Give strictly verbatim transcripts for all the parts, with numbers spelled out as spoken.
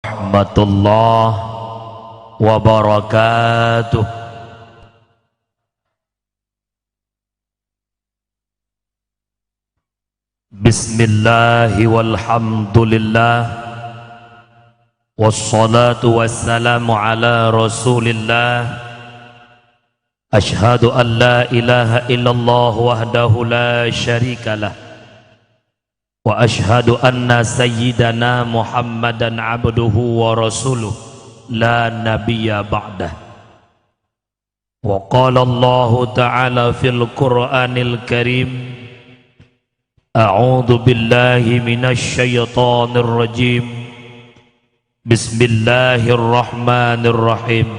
Warahmatullahi wabarakatuh. Bismillahi walhamdulillah. Wassalatu wassalamu ala Rasulillah. Asyhadu an la ilaha illallah wahdahu la syarikalah. Wa asyhadu anna sayyidana Muhammadan abduhu wa rasuluh, la nabiyya ba'dah. Wa qala Allahu ta'ala fil Qur'anil Karim, a'udzu billahi minasy syaithanir rajim. Bismillahirrahmanirrahim.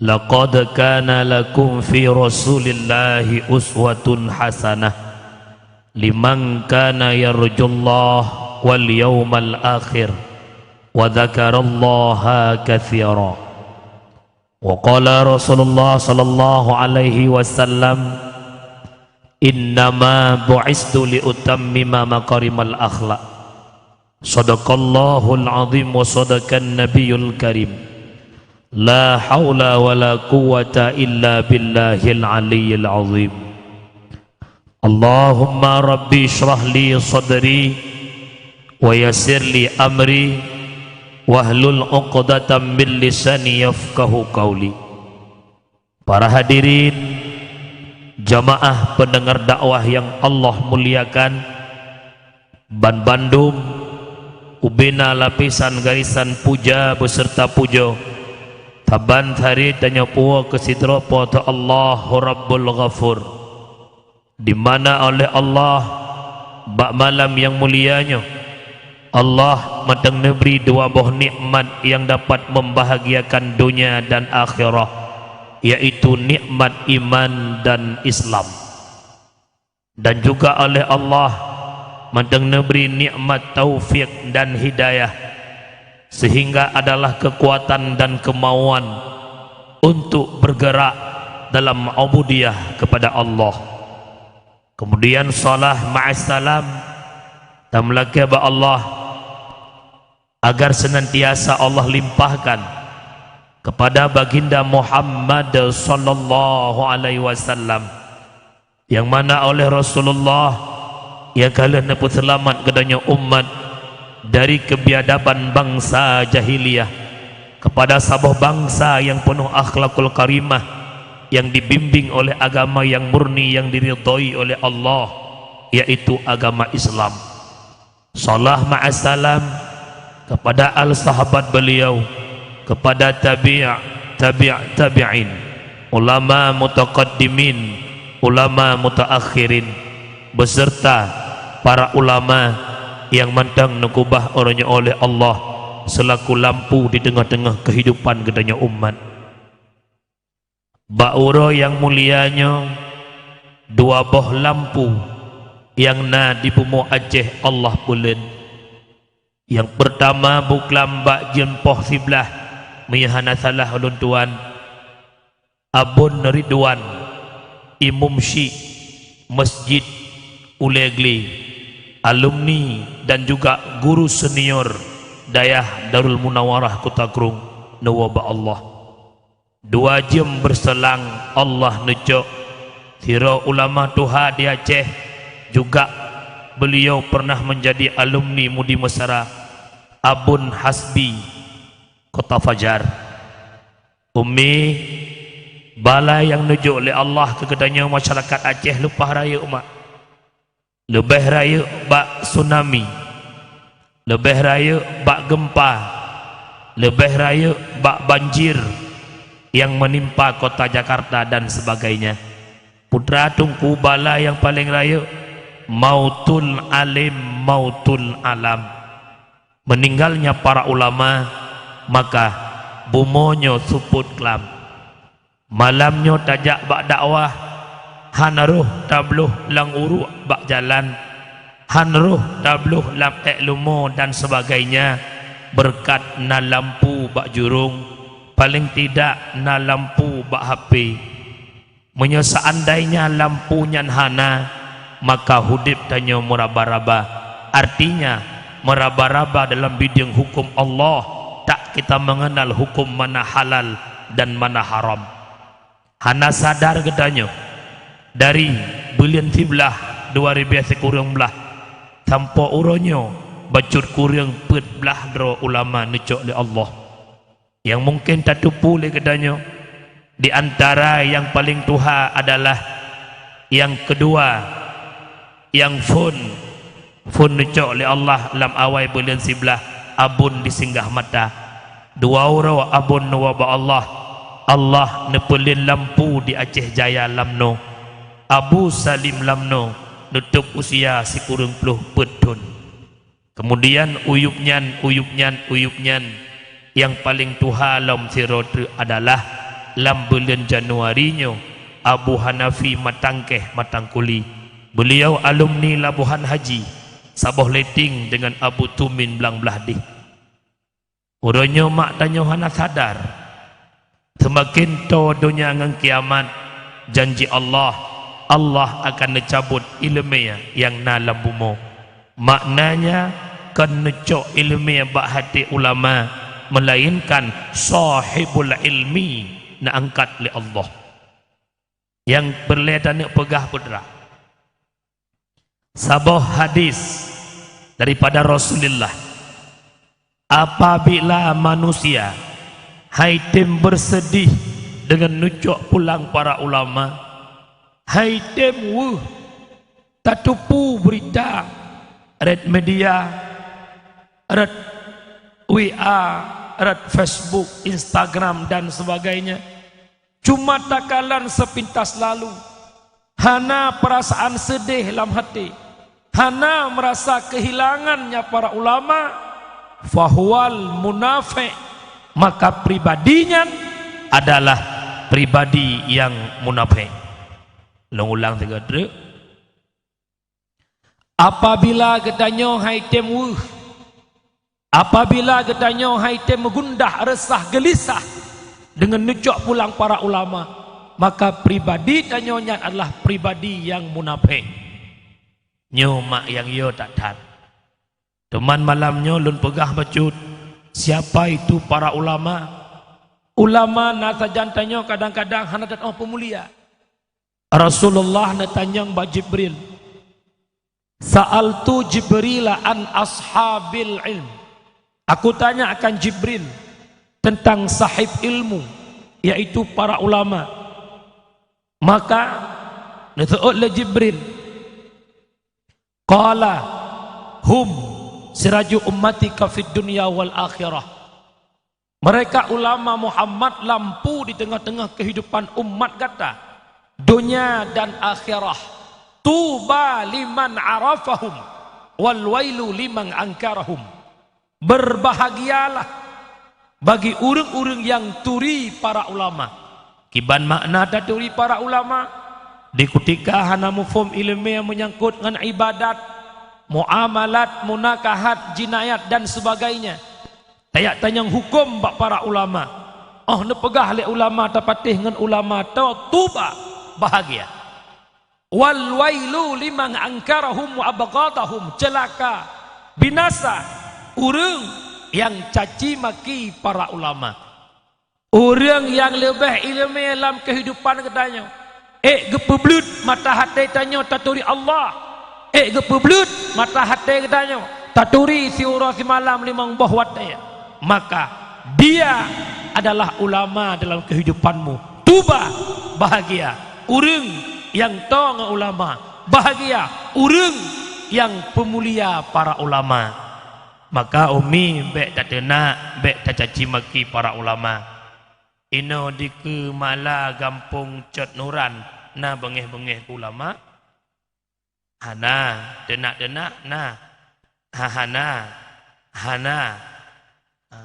Laqad kana lakum fi Rasulillahi uswatun hasanah liman kana yarjullaha wal yaumal akhir wa dzakarallaha katsira. Wa qala Rasulullah sallallahu alaihi wasallam, "Innama bu'istu li utammima makarimal akhlak." Shadaqallahul azim wa shadaqan nabiyul karim. La haula wa la quwwata illa billahil aliyyil azim. Allahumma rabbi shrah li sadri wa yassir li amri wahlul uqdatam min lisani yafqahu qauli. Para hadirin, jamaah pendengar dakwah yang Allah muliakan, banbandum ubena lapisan garisan puja beserta pujoe, saban sarit tanyoe puwoe keu sidroe Po teu Allah Rabbul Ghafur. Di mana oleh Allah, bak malam nyang mulia nyoe, Allah mantong neubri dua boh nikmat nyang dapat membahagiakan donya dan akhirah, yaitu nikmat iman dan Islam. Dan juga oleh Allah mantong neubri nikmat taufik dan hidayah, sehingga adalah kekuatan dan kemauan untuk bergerak dalam ubudiyah kepada Allah. Kemudian salah ma'as salam, tameulakée bak Allah agar senantiasa Allah limpahkan kepada Baginda Muhammad sallallahu alaihi wasallam, nyang mana oleh Rasulullah nyang ka lheueh neupeuseulamat geutanyoe umat dari keubiadaban bansa jahiliyah kepada saboh bansa nyang peunoh akhlakul karimah, nyang dibimbing oleh agama nyang murni nyang diridhoi oleh Allah, yaitu agama Islam. Salam ma'assalam kepada al sahabat beliau, kepada tabi', tabi', tabi'in, ulama mutaqaddimin, ulama mutaakhirin, beserta para ulama nyang mantong neukeubah uroe nyoe oleh Allah selaku lampu di teungoh-teungoh keuhidupan geutanyoe umat. Bak uroe nyang mulia nyoe, dua boh lampu nyang na di bumoe Aceh Allah peuleuet. Nyang peurtama buklam bak jeuem poh siblaih, meunyoe hana salah ulôn tuan, Abon Ridwan, Imum Syik Masjid Ulee Glé, alumni dan juga guru senior Dayah Darul Munawarah Kota Krueng, neuwoe bak Allah. Dua jeuem beuseulang Allah neucok sidroe ulama tuha di Aceh, juga beliau pernah menjadi alumni Mudi Mesra, Abon Hasbi, Kota Fajar. Ummi, bala nyang neujok lé Allah keu geutanyoe masyarakat Aceh leupah rayeuk mak. Leubeh rayeuk bak tsunami, leubeh rayeuk bak geumpa, leubeh rayeuk bak banjir nyang meunimpa kota Jakarta dan sebagainya. Putra Teungku, bala nyang paleng rayeuk, mautul alim, mautul alam. Meuninggalnya para ulama, maka bumoe nyoe seupôt klam. Malam nyoe tajak bak dakwah, han roh tabloh lam uruek bak jalan, han roh tabloh lam ék leumo dan sebagainya, beureukat na lampu bak jurông, paleng tidak na lampu bak H P. Meunyoe seandainya lampu nyan hana, maka udeb tanyoe meuraba-raba, artinya meraba-raba dalam bidang hukum Allah, tak kita mengenal hukum mana halal dan mana haram. Hana sadar geutanyoe, dari buleuen siblaih dua ribèe sikureueng blaih sampoe uroe nyoe, bacut kureueng peuet blaih droe ulama neucok lé Allah. Nyang mungken tateupeue lé geutanyoe, di antara nyang paleng tuha adalah nyang keudua, nyang phôn, phôn neucok lé Allah lam awai buleuen siblaih, Abon di Singgah Mata. Dua uroe Abon neuwoe bak Allah, Allah neupeulén lampu di Aceh Jaya lam noe. Abu Salim lam noe neutôb usia sikureueng ploh peuet thôn. Keumudian u yup nyan, u yup nyan, u yup nyan, nyang paleng tuha lom sidroe treuk adalah lam buleuen Januari nyoe, Abu Hanafi Matangkeh Matangkuli. Beuliau alumni Labuhan Haji, saboh leteng deungon Abu Tumin Blang Blahdeh. Uroe nyoe mak tanyoe hana sadar. Seumaken toe donya ngon kiamat, janji Allah, Allah akan neucabot iéleumé nyang na lam bumoe. Maknanya, kon neucok iéleumé bak até ulama, meulainkan sahibul ilmi neuangkat lé Allah. Nyang peureulée taneuk peugah peue teuma. Saboh hadis daripada Rasulullah, apabila manusia hai tem beuseudeh deungon neucok pulang para ulama, hai tem weueh tateupeue beurita rot media, rot W A, rot Facebook, Instagram, dan sebagainya, cuma takalon seupintas lalu, hana peurasaan seudeh lam até, hana meurasa keuhilangannya para ulama, fahuwal munafék, maka pribadi nyan adalah pribadi nyang munafék. Lôn ulang sigoe treuk. Apabila geutanyoe hai tem weueh, apabila geutanyoe hai tem meugundah, reusah, geulisah deungon neucok pulang para ulama, maka pribadi tanyoe nyan adalah pribadi nyang munafék. Nyoe mak nyang yo that-that. Teuma malam nyoe lôn peugah bacut, siapa itu para ulama? Ulama na sajan tanyoe kadang-kadang hana that-oh peumulia. Rasulullah neutanyong bak Jibril, "Sa'altu Jibrila an ashabil ilm." Aku tanya akan Jibril tentang sahib ilmu, yaitu para ulama. Maka neuseuôt lé Jibril, qala, "Hum siraju ummatika fid dunya wal akhirah." Mereka ulama Muhammad lampu di teungoh-teungoh keuhidupan umat gata, donya dan akhirah. Tuba liman arafahum, wal wailu liman angkarahum. Berbahagialah bagi ureuëng-ureuëng nyang turi para ulama. Kiban makna taturi para ulama? Di kutika hana muphom iéleumé meunyangkot ngon iébadat, muamalat, munakahat, jinayat, dan sebagainya. Tajak tanyong huköm bak para ulama. Oh neupeugah lé ulama tapatéh ngon ulama, to tuba, bahagia. Wal wailu liman angkarahum wa abghadahum, ceulaka, binasa ureuëng nyang caci maki para ulama. Ureuëng nyang leubeh iéleumé lam keuhidupan geutanyoe, ék geupeubleuet mata até tanyoe taturi Allah, ék geupeubleuet mata até geutanyoe taturi siuroe simalam limong boh watée, maka dia adalah ulama dalam keuhidupanmu. Tuba, bahagia, ureuëng nyang toe ngon ulama, bahagia, ureuëng nyang peumulia para ulama. Maka umi bék tateunak, bék tacaci maki para ulama. Inoe dikeue mala gampông Cot Nuran na beungéh-beungéh ulama? Hana, teunak-teunak na. Ha, hana, hana. Ha.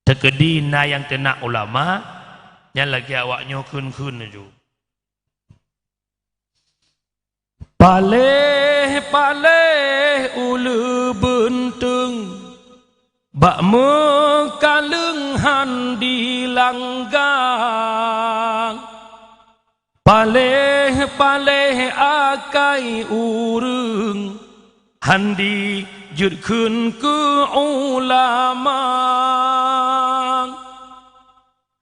Teukeudi na nyang teunak ulama, nyan lagée awaknyoe kheun-kheun laju. Paléh-paléh uleue beunteung, bak meukaleueng han dilanggang. Paléh-paléh akai ureuëng han di jeuet kheun keu ulama.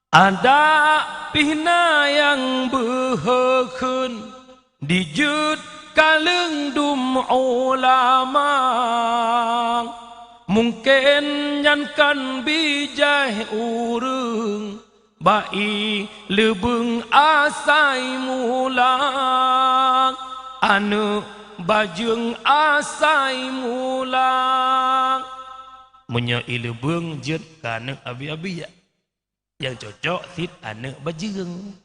Adak pih na nyang beuhe kheun dijeuet kaleueng dum ulama. Mungken nyan kan bijéh ureuëng, bai leubeung asai mula, aneuëk bajeueng asai mula. Meunyoe i leubeung jeuet keu aneuëk abi-abi, nyang cocok cit aneuëk bajeueng.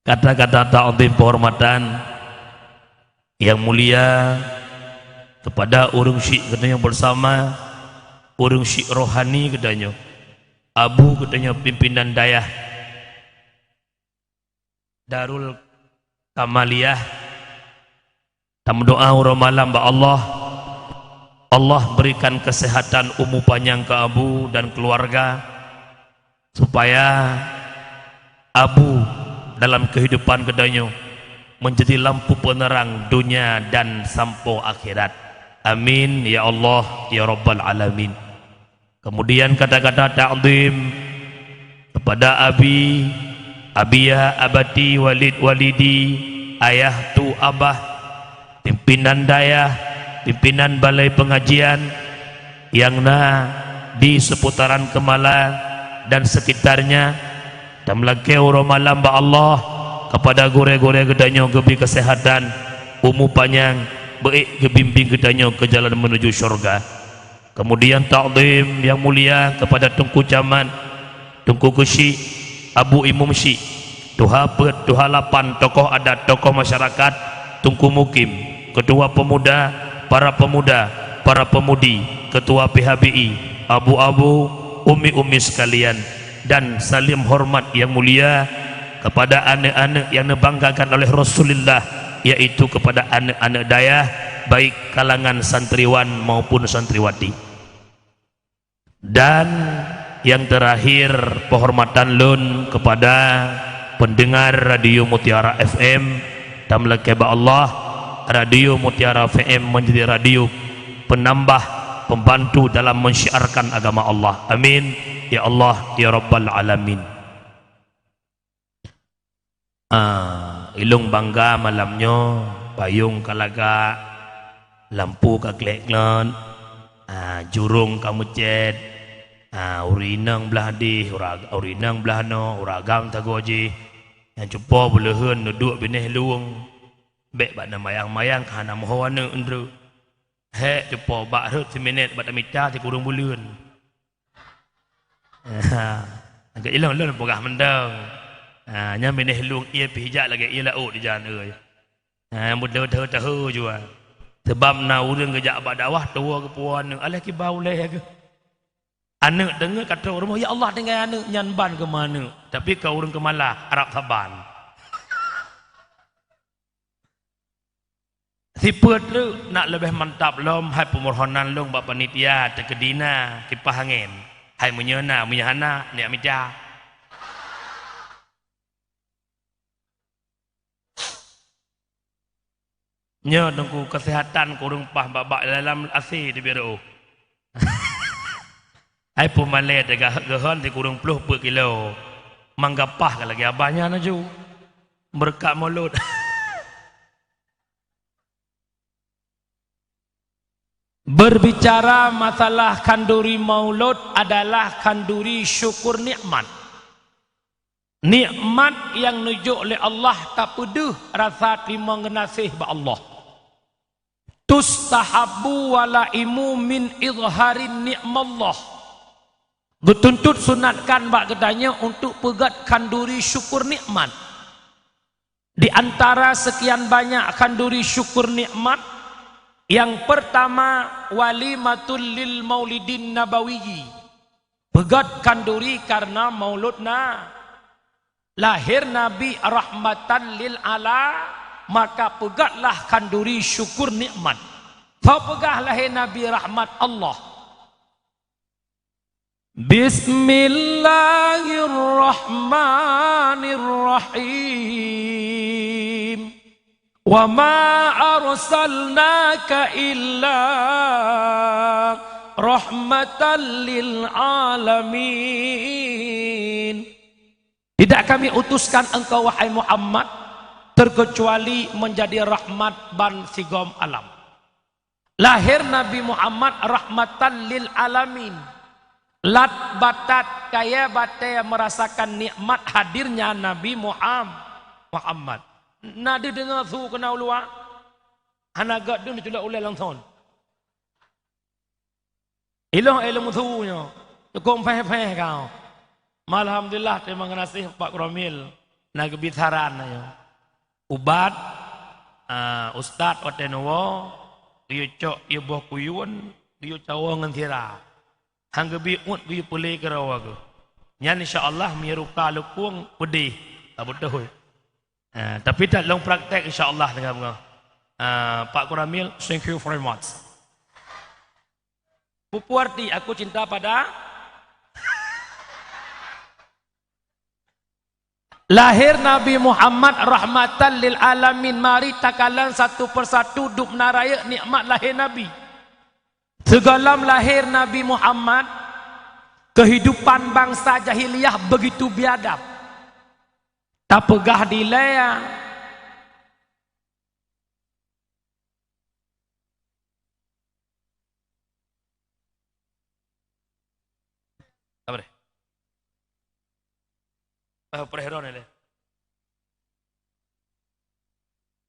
Kata-kata takzim penghormatan yang mulia kepada ureuëng syik geutanyoe bersama, ureuëng syik rohani geutanyoe, abu geutanyoe pimpinan dayah Darul Kamaliyah. Tameudoa uroe malam bak Allah, Allah berikan kesehatan, umu panyang keu abu dan keluarga, supaya abu dalam kehidupan geutanyoe menjadi lampu penerang dunia dan sampoe akhirat. Amin ya Allah ya rabbal alamin. Kemudian kata-kata takzim kepada abi, abia, abati, walid, walidi, ayah, tu, abah, pimpinan dayah, pimpinan balai pengajian yang na di seputaran Keumala dan sekitarnya, dan meulakée uroe malam bak Allah kepada gurée-gurée geutanyoe geubri kesehatan, umu panyang, beuék geubimbing geutanyoe ke jalan menuju syurga. Kemudian takzim yang mulia kepada Teungku Camat, Teungku Keuchik, Abu Imum Syik, Tuha Peuet, Tuha Lapan, tokoh adat, tokoh masyarakat, Teungku Mukim, Ketua Pemuda, para pemuda, para pemudi, Ketua P H B I, abu-abu, umi-umi sekalian, dan salam hormat yang mulia kepada aneuk-aneuk yang neubanggakan oleh Rasulullah, yaitu kepada aneuk-aneuk dayah, baik kalangan santriwan maupun santriwati. Dan yang terakhir, penghormatan lôn kepada pendengar Radio Mutiara F M, tameulakée bak Allah, Radio Mutiara F M menjadi radio penambah, pembantu dalam mensyiarkan agama Allah. Amin ya Allah ya rabbal alamin. Ah, ilong bangga malam nyoe, payong ka lagak, lampu ka klek-klot, ah, jurong ka meucét, ah, ureueng inong blah deh, ura-, ureueng inong blah noe, ureueng agam sagoe jih, nyang cupo beuleuheun neuduek binéh lueng, bék bak neumayang-mayang ka hana meuho aneuk ndruek. Hék cupo bak rhot siminét bak tamita sikureueng buleuen. Agak ilong lôn peugah mantong. Ha, nyan binéh lueng ie pih jak lagée ie laôt di jalan, oi. Ha, nyang beuteuhe-teuhe jua. Sebab na ureueng geujak bak dakwah tuwoe geupuwoe aneuk, aléh kiba ulée geuh. Aneuk teungeut ka trok rumoh, "Ya Allah, tinggai aneuk nyan ban keumah aneuk." Tapi ka ureueng Keumala, harab saban. Sifeuet treuk nak leubeh mantap lom, hai peumohonan lôn bak panitia teukeudi na kipah angén. Hai meunyoe na, meunyoe hana, neujak mita. Nyoe Teungku, keuseuhatan kureueng paih bak-bak lam asé di biro. Hai peumalée teuga geuhon sikureueng ploh peuet kilo. Manggapah ka lagée abah nyan laju. Beureukat mulod. Berbicara masalah khanduri maulud adalah khanduri syukur nikmat. Nikmat nyang neujok lé Allah tapeudeuh rasa teurimong geunaséh bak Allah. Tustahabbu walaimu min izharin ni'mallah. Geutuntot sunatkan bak geutanyoe untuk peugét khanduri syukur nikmat. Di antara sekian banyak khanduri syukur nikmat, yang pertama, walimatul lil maulidin nabawiyyi. Peugét khanduri karena maulud na. Lahé Nabi rahmatan lil ala, maka peugétlah khanduri syukur nikmat. Soe peugah lahé Nabi rahmat Allah? Bismillahirrahmanirrahim. "Wa ma arsalnaka illa rahmatan lil alamin." Tidak Kami utuskan engkau, wahai Muhammad, terkecuali menjadi rahmat ban sigom alam. Lahir Nabi Muhammad rahmatan lil alamin. Lat batat kayée batée merasakan nikmat hadirnya Nabi Muham-, Muhammad. Na deuh deungoe su keunan u luwa? Hana gét deuh neuculok ulée langsong. Ilong ilong su nyoe. Cukôp pheh-pheh kau. Alhamdulillah, terima kasih Pak Kromil. Na geubi saran nyoe. Ubat, ah, ustaz watée neuwoe, geuyue cok ie boh kuyun, geuyue cawoe ngon sira. Han geubi uet geuyue peulé keurawa geuh. Nyan insya Allah meunyoe luka lukong peudeh, ka beutôi. Ah, tapi that lôn praktek insya Allah teuka beungoh. Ah, Pak Koramil, thank you very much. Peue arti aku cinta pada Lahé Nabi Muhammad rahmatan lil alamin, mari takalon satu persatu dub na rayeuk nikmat lahé Nabi. Sigohlom lahé Nabi Muhammad, keuhidupan bansa jahiliyah begitu biadab. Tapeugah dilée, Ka beuréh. Eh, preh droe lé.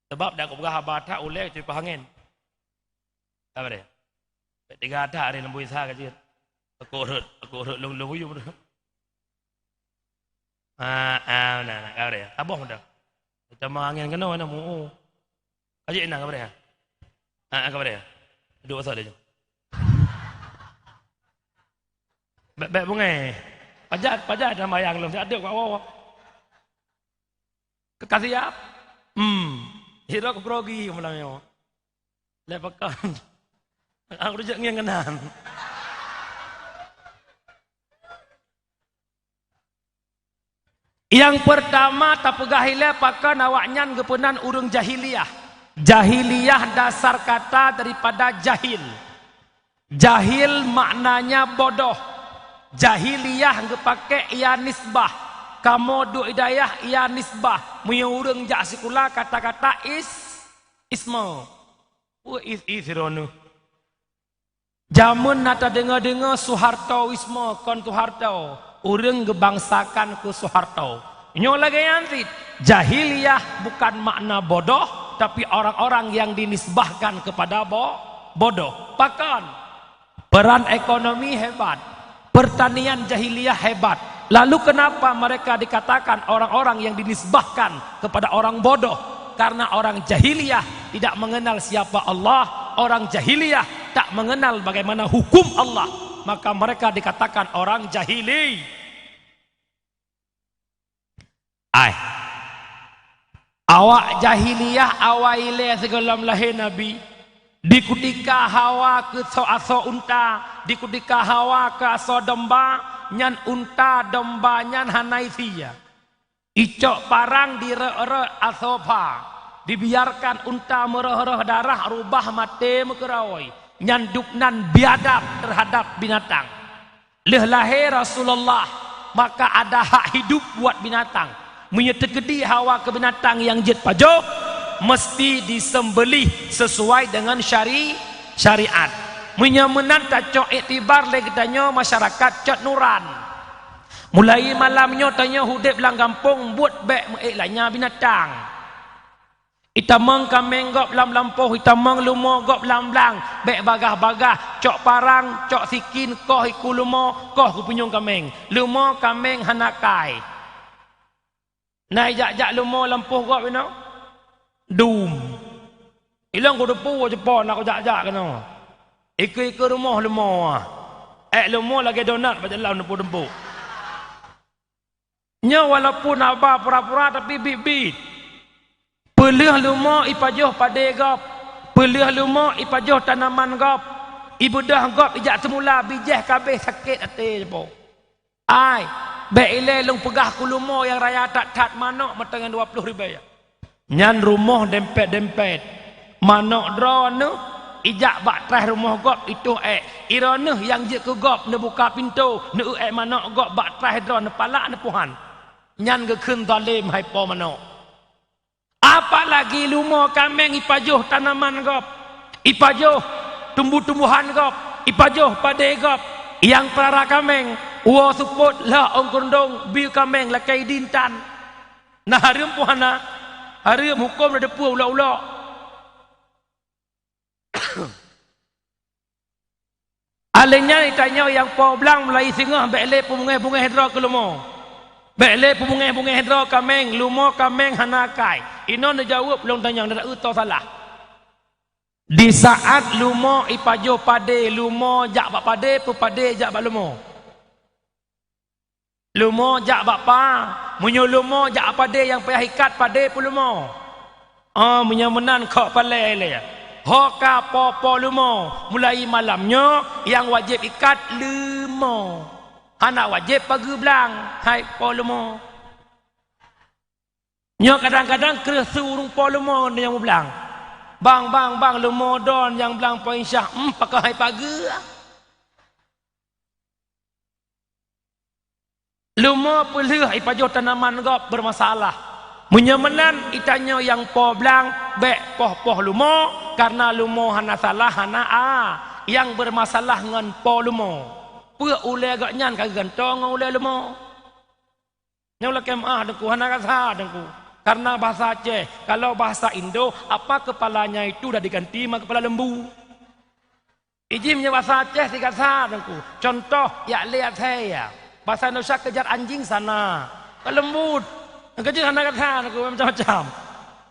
Sabab dak kupeugah haba that ulée cuy pah angén. Ka beuréh. Bèk tiga that ari lembu Isa ka jeuet. Aku rhot, aku rhot lôn, lôn buyuem. Ah, ah, na, na, ka beuréh. Saboh meudah. Tamah angén keunoe na mu. Ka jeuet na ka beuréh. Ah, ka beuréh. Duek pasal dia. Bèk, bèk beungéh. Pajan, pajan sambayang lom, siat deuk bak woe. Ka siap? Hmm. Sidroe keu grogi malam nyoe. Lé pakon. Aku jeuet ngieng keunan. Nyang peurtama tapeugah ilée pakon awaknyan geupeunan ureuëng jahiliyah. Jahiliyah dasar kata daripada jahil. Jahil maknanya bodoh. Jahiliyah geupaké ia nisbah. Kamoe duek i dayah ia nisbah. Meunyoe ureuëng jak sikula kata-kata is, isme. Peue is-is droeneuh? Jameun na tadeungoe-deungoe Soehartoisme kon Soeharto, ureuëng geubangsakan keu Soeharto. Nyoe lagée nyan cit, jahiliyah bukan makna bodoh, tapi orang-orang yang dinisbahkan kepada bo-, bodoh. Pakon? Peran ekonomi hebat, pertanian jahiliyah hebat. Lalu kenapa mereka dikatakan orang-orang yang dinisbahkan kepada orang bodoh? Karena orang jahiliyah tidak mengenal siapa Allah, orang jahiliyah tak mengenal bagaimana hukum Allah, maka mereka dikatakan orang jahili. Ai. Awak jahiliyah awai ilée sigohlom lahé Nabi, di kutika hawa keu soe asoe unta, di kutika hawa keu asoe domba, nyan unta domba nyan hana isi. Icok parang direk-rek asoe pha, dibiarkan unta meureuh-reuh darah rubah maté meukeurôi, nyan dub nan biadab terhadap binatang. Lheueh lahé Rasulullah, maka ada hak hidup buat binatang. Meunyoe teukeudi hawa keu binatang nyang jeuet pajoh, meusti disembelih sesuai dengan syari-, syariat. Meunyoe meunan tacok iktibar lé geutanyoe masyarakat Cot Nuran. Mulai malam nyoe tanyoe udeb lam gampông buet bék meuék lanya binatang. Itamong kaméng gob lam lampôh, itamong leumo gob lam blang, bék bagah-bagah, cok parang, cok sikin, koh iku leumo, koh keupunyueng kaméng. Leumo kaméng hana kai. Na ijak-jak leumo lampôh gob inoe? Dum. Ilong kuteupeue ceupon na kujak-jak keunoe. Ikeue-ikeue rumoh leumo. Ék leumo lagée donat bak jalan neupuk-neupuk. Nyoe walaupun haba pura-pura tapi biet-biet. Peuleueh leumo ipajoh padé gob, peuleueh leumo ipajoh tanaman gob, ibeudôh gob ijak seumula bijéh kabéh sakét até jipôh. Ai, bék ilée lôn peugah keu leumo nyang raya that-that manok meuteungon dua ploh ribée. Nyan rumoh dempet-dempet. Manök droeneuh ijak bak traih rumoh gob itoh ék. Droeneuh nyang jeuet keu gob neubuka pintoe, neueu ék manök gob bak traih droe neupalak neupuhan. Nyan geukheun zalem hai po manök. Apalagi lumo kaméng ipajoh tanaman gob, ipajoh tumbuh-tumbuhan gob, ipajoh padé gob, nyang peurara kaméng, woe seupôt lheueh ôn keureueng bie kaméng lakée idin tan. Na hareuem peue hana? Hareuem, huköm na teupeue ulok-ulok. Alèh nyan tanyoe nyang po blang mulai singoh bék lé peubungéh-bungéh droe keu lumo. Bék lé peubungéh-bungéh droe kaméng, lumo kaméng hana akai. Inoe neujaweueb lôn tanyong, na eu toh salah. Di saat lumo ipajoh padé, lumo jak bak padé, peu padé jak bak lumo? Lumo jak bak pa, meunyoe lumo jak padé nyang payah ikat padé peu lumo. Oh, meunyoe meunan khok palée lé. Ho ka po-po lumo, mulai malam nyoe nyang wajéb ikat lumo. Hana wajéb pageue blang, hai po lumo. Nyoe kadang-kadang kreueh su ureuëng po lumo nyang meublang. Bang, bang, bang, lumo don nyang blang po Insyah, em, pakon hai pageue. Lumo peulheueh ipajoh tanaman gob beurmasalah. Meunyoe meunan, itanyoe nyang po blang bék poh-poh lumo, kareuna lumo hana salah, hana a. Nyang beurmasalah ngon po lumo. Peue ulée gobnyan ka geugantoe ngon ulée lumo. Nyoe lakée meuáh Teungku, hana kasa Teungku. Kareuna bahasa Aceh, kalau bahasa Indo, apa kepalanya itu dah diganti ma kepala lembu. Ijih meunyoe basa Aceh si kasa Teungku. Contoh, jak lé asèe ya. Basa Indonesia kejar anjing sana. Ka lembut. Keujeuet hana kasa Teungku, macam-macam.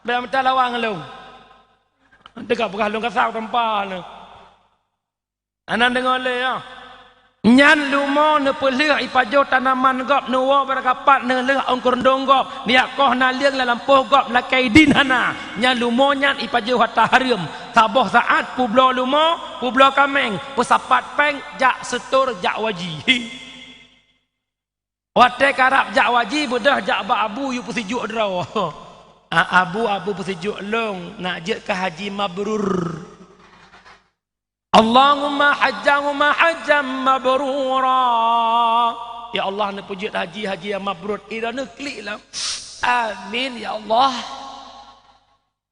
Bèk mita lawan ngon lôn. Teuka peugah lôn kasa tampa lôn. Hana deungoe lé ya. Nyan lumo neupeulheueh ipajoh tanaman gob, neuwoe barakapat, neulheueh ôn keureueng gob, neujak koh naleueng lam lampôh gob lakée idin hana. Nyan lumo nyan ipajoh hareuem. Saboh saát peubloe lumo, peubloe kaméng, peusapat péng, jak seutôt, jak waji. Watée karab jak waji, beudôh jak bak abu yue peusijuek droe. A, abu, abu peusijuek lôn, nak jeuet keu haji mabrur. Allahumma hajjan wa hajjan mabrura. Ya Allah, neupeujeuet haji, haji nyang mabrur. Droeneuh klik lam. Amin, ya Allah.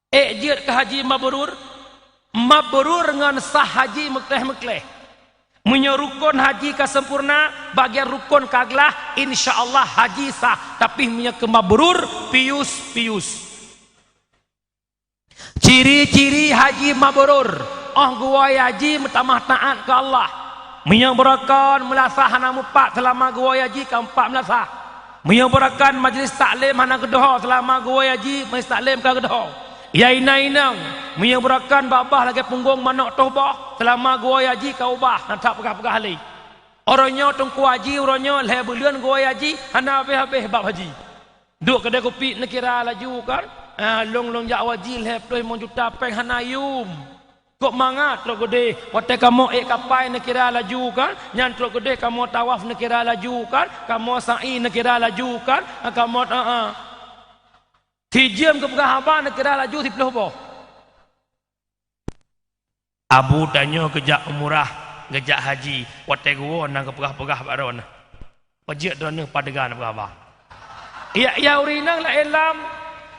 Ék jeuet keu haji mabrur? Mabrur ngon sah haji meukleh-meukleh. Meunyoe rukon haji ka sempurna, bagian rukon ka glah, insya Allah haji sah. Tapi meunyoe keu mabrur, pius-pius. Ciri-ciri haji mabrur, óh geuwoe haji meutamah taát keu Allah. Meunyoe beurukon meulasah hana mupat seulama geuwoe haji ka mupat meulasah. Meunyoe beurukon majlis taklim hana geudeuho seulama geuwoe haji majlis taklim ka geudeuho. Ya inong-inong, meunyoe beurukon babah lagée punggong manok toh boh seulama geuwoe haji ka ubah, hana that peugah-peugah lé. Uroe nyoe teungku haji, uroe nyoe lhée buleuen geuwoe haji, hana habéh-habéh bab haji. Duek keudée kupi neukira laju kan? Ah, lôn, lôn jak haji lhée ploh limong juta péng hana yum. Kok mangat trok keudeh, watée kamoe ék kapai neukira laju kan? Nyan trok keudeh kamoe tawaf neukira laju kan? Kamoe sa'i neukira laju kan? Ah, kamoe, ah, ah. Sijeuem geupeugah haba neukira laju siploh boh. Abu tanyoe geujak umrah, geujak haji, watée geuwoe na geupeugah-peugah bak droeneuh. Peujeuet droeneuh padeuga na peugah haba. Ya, ya ureuëng inong laén lam.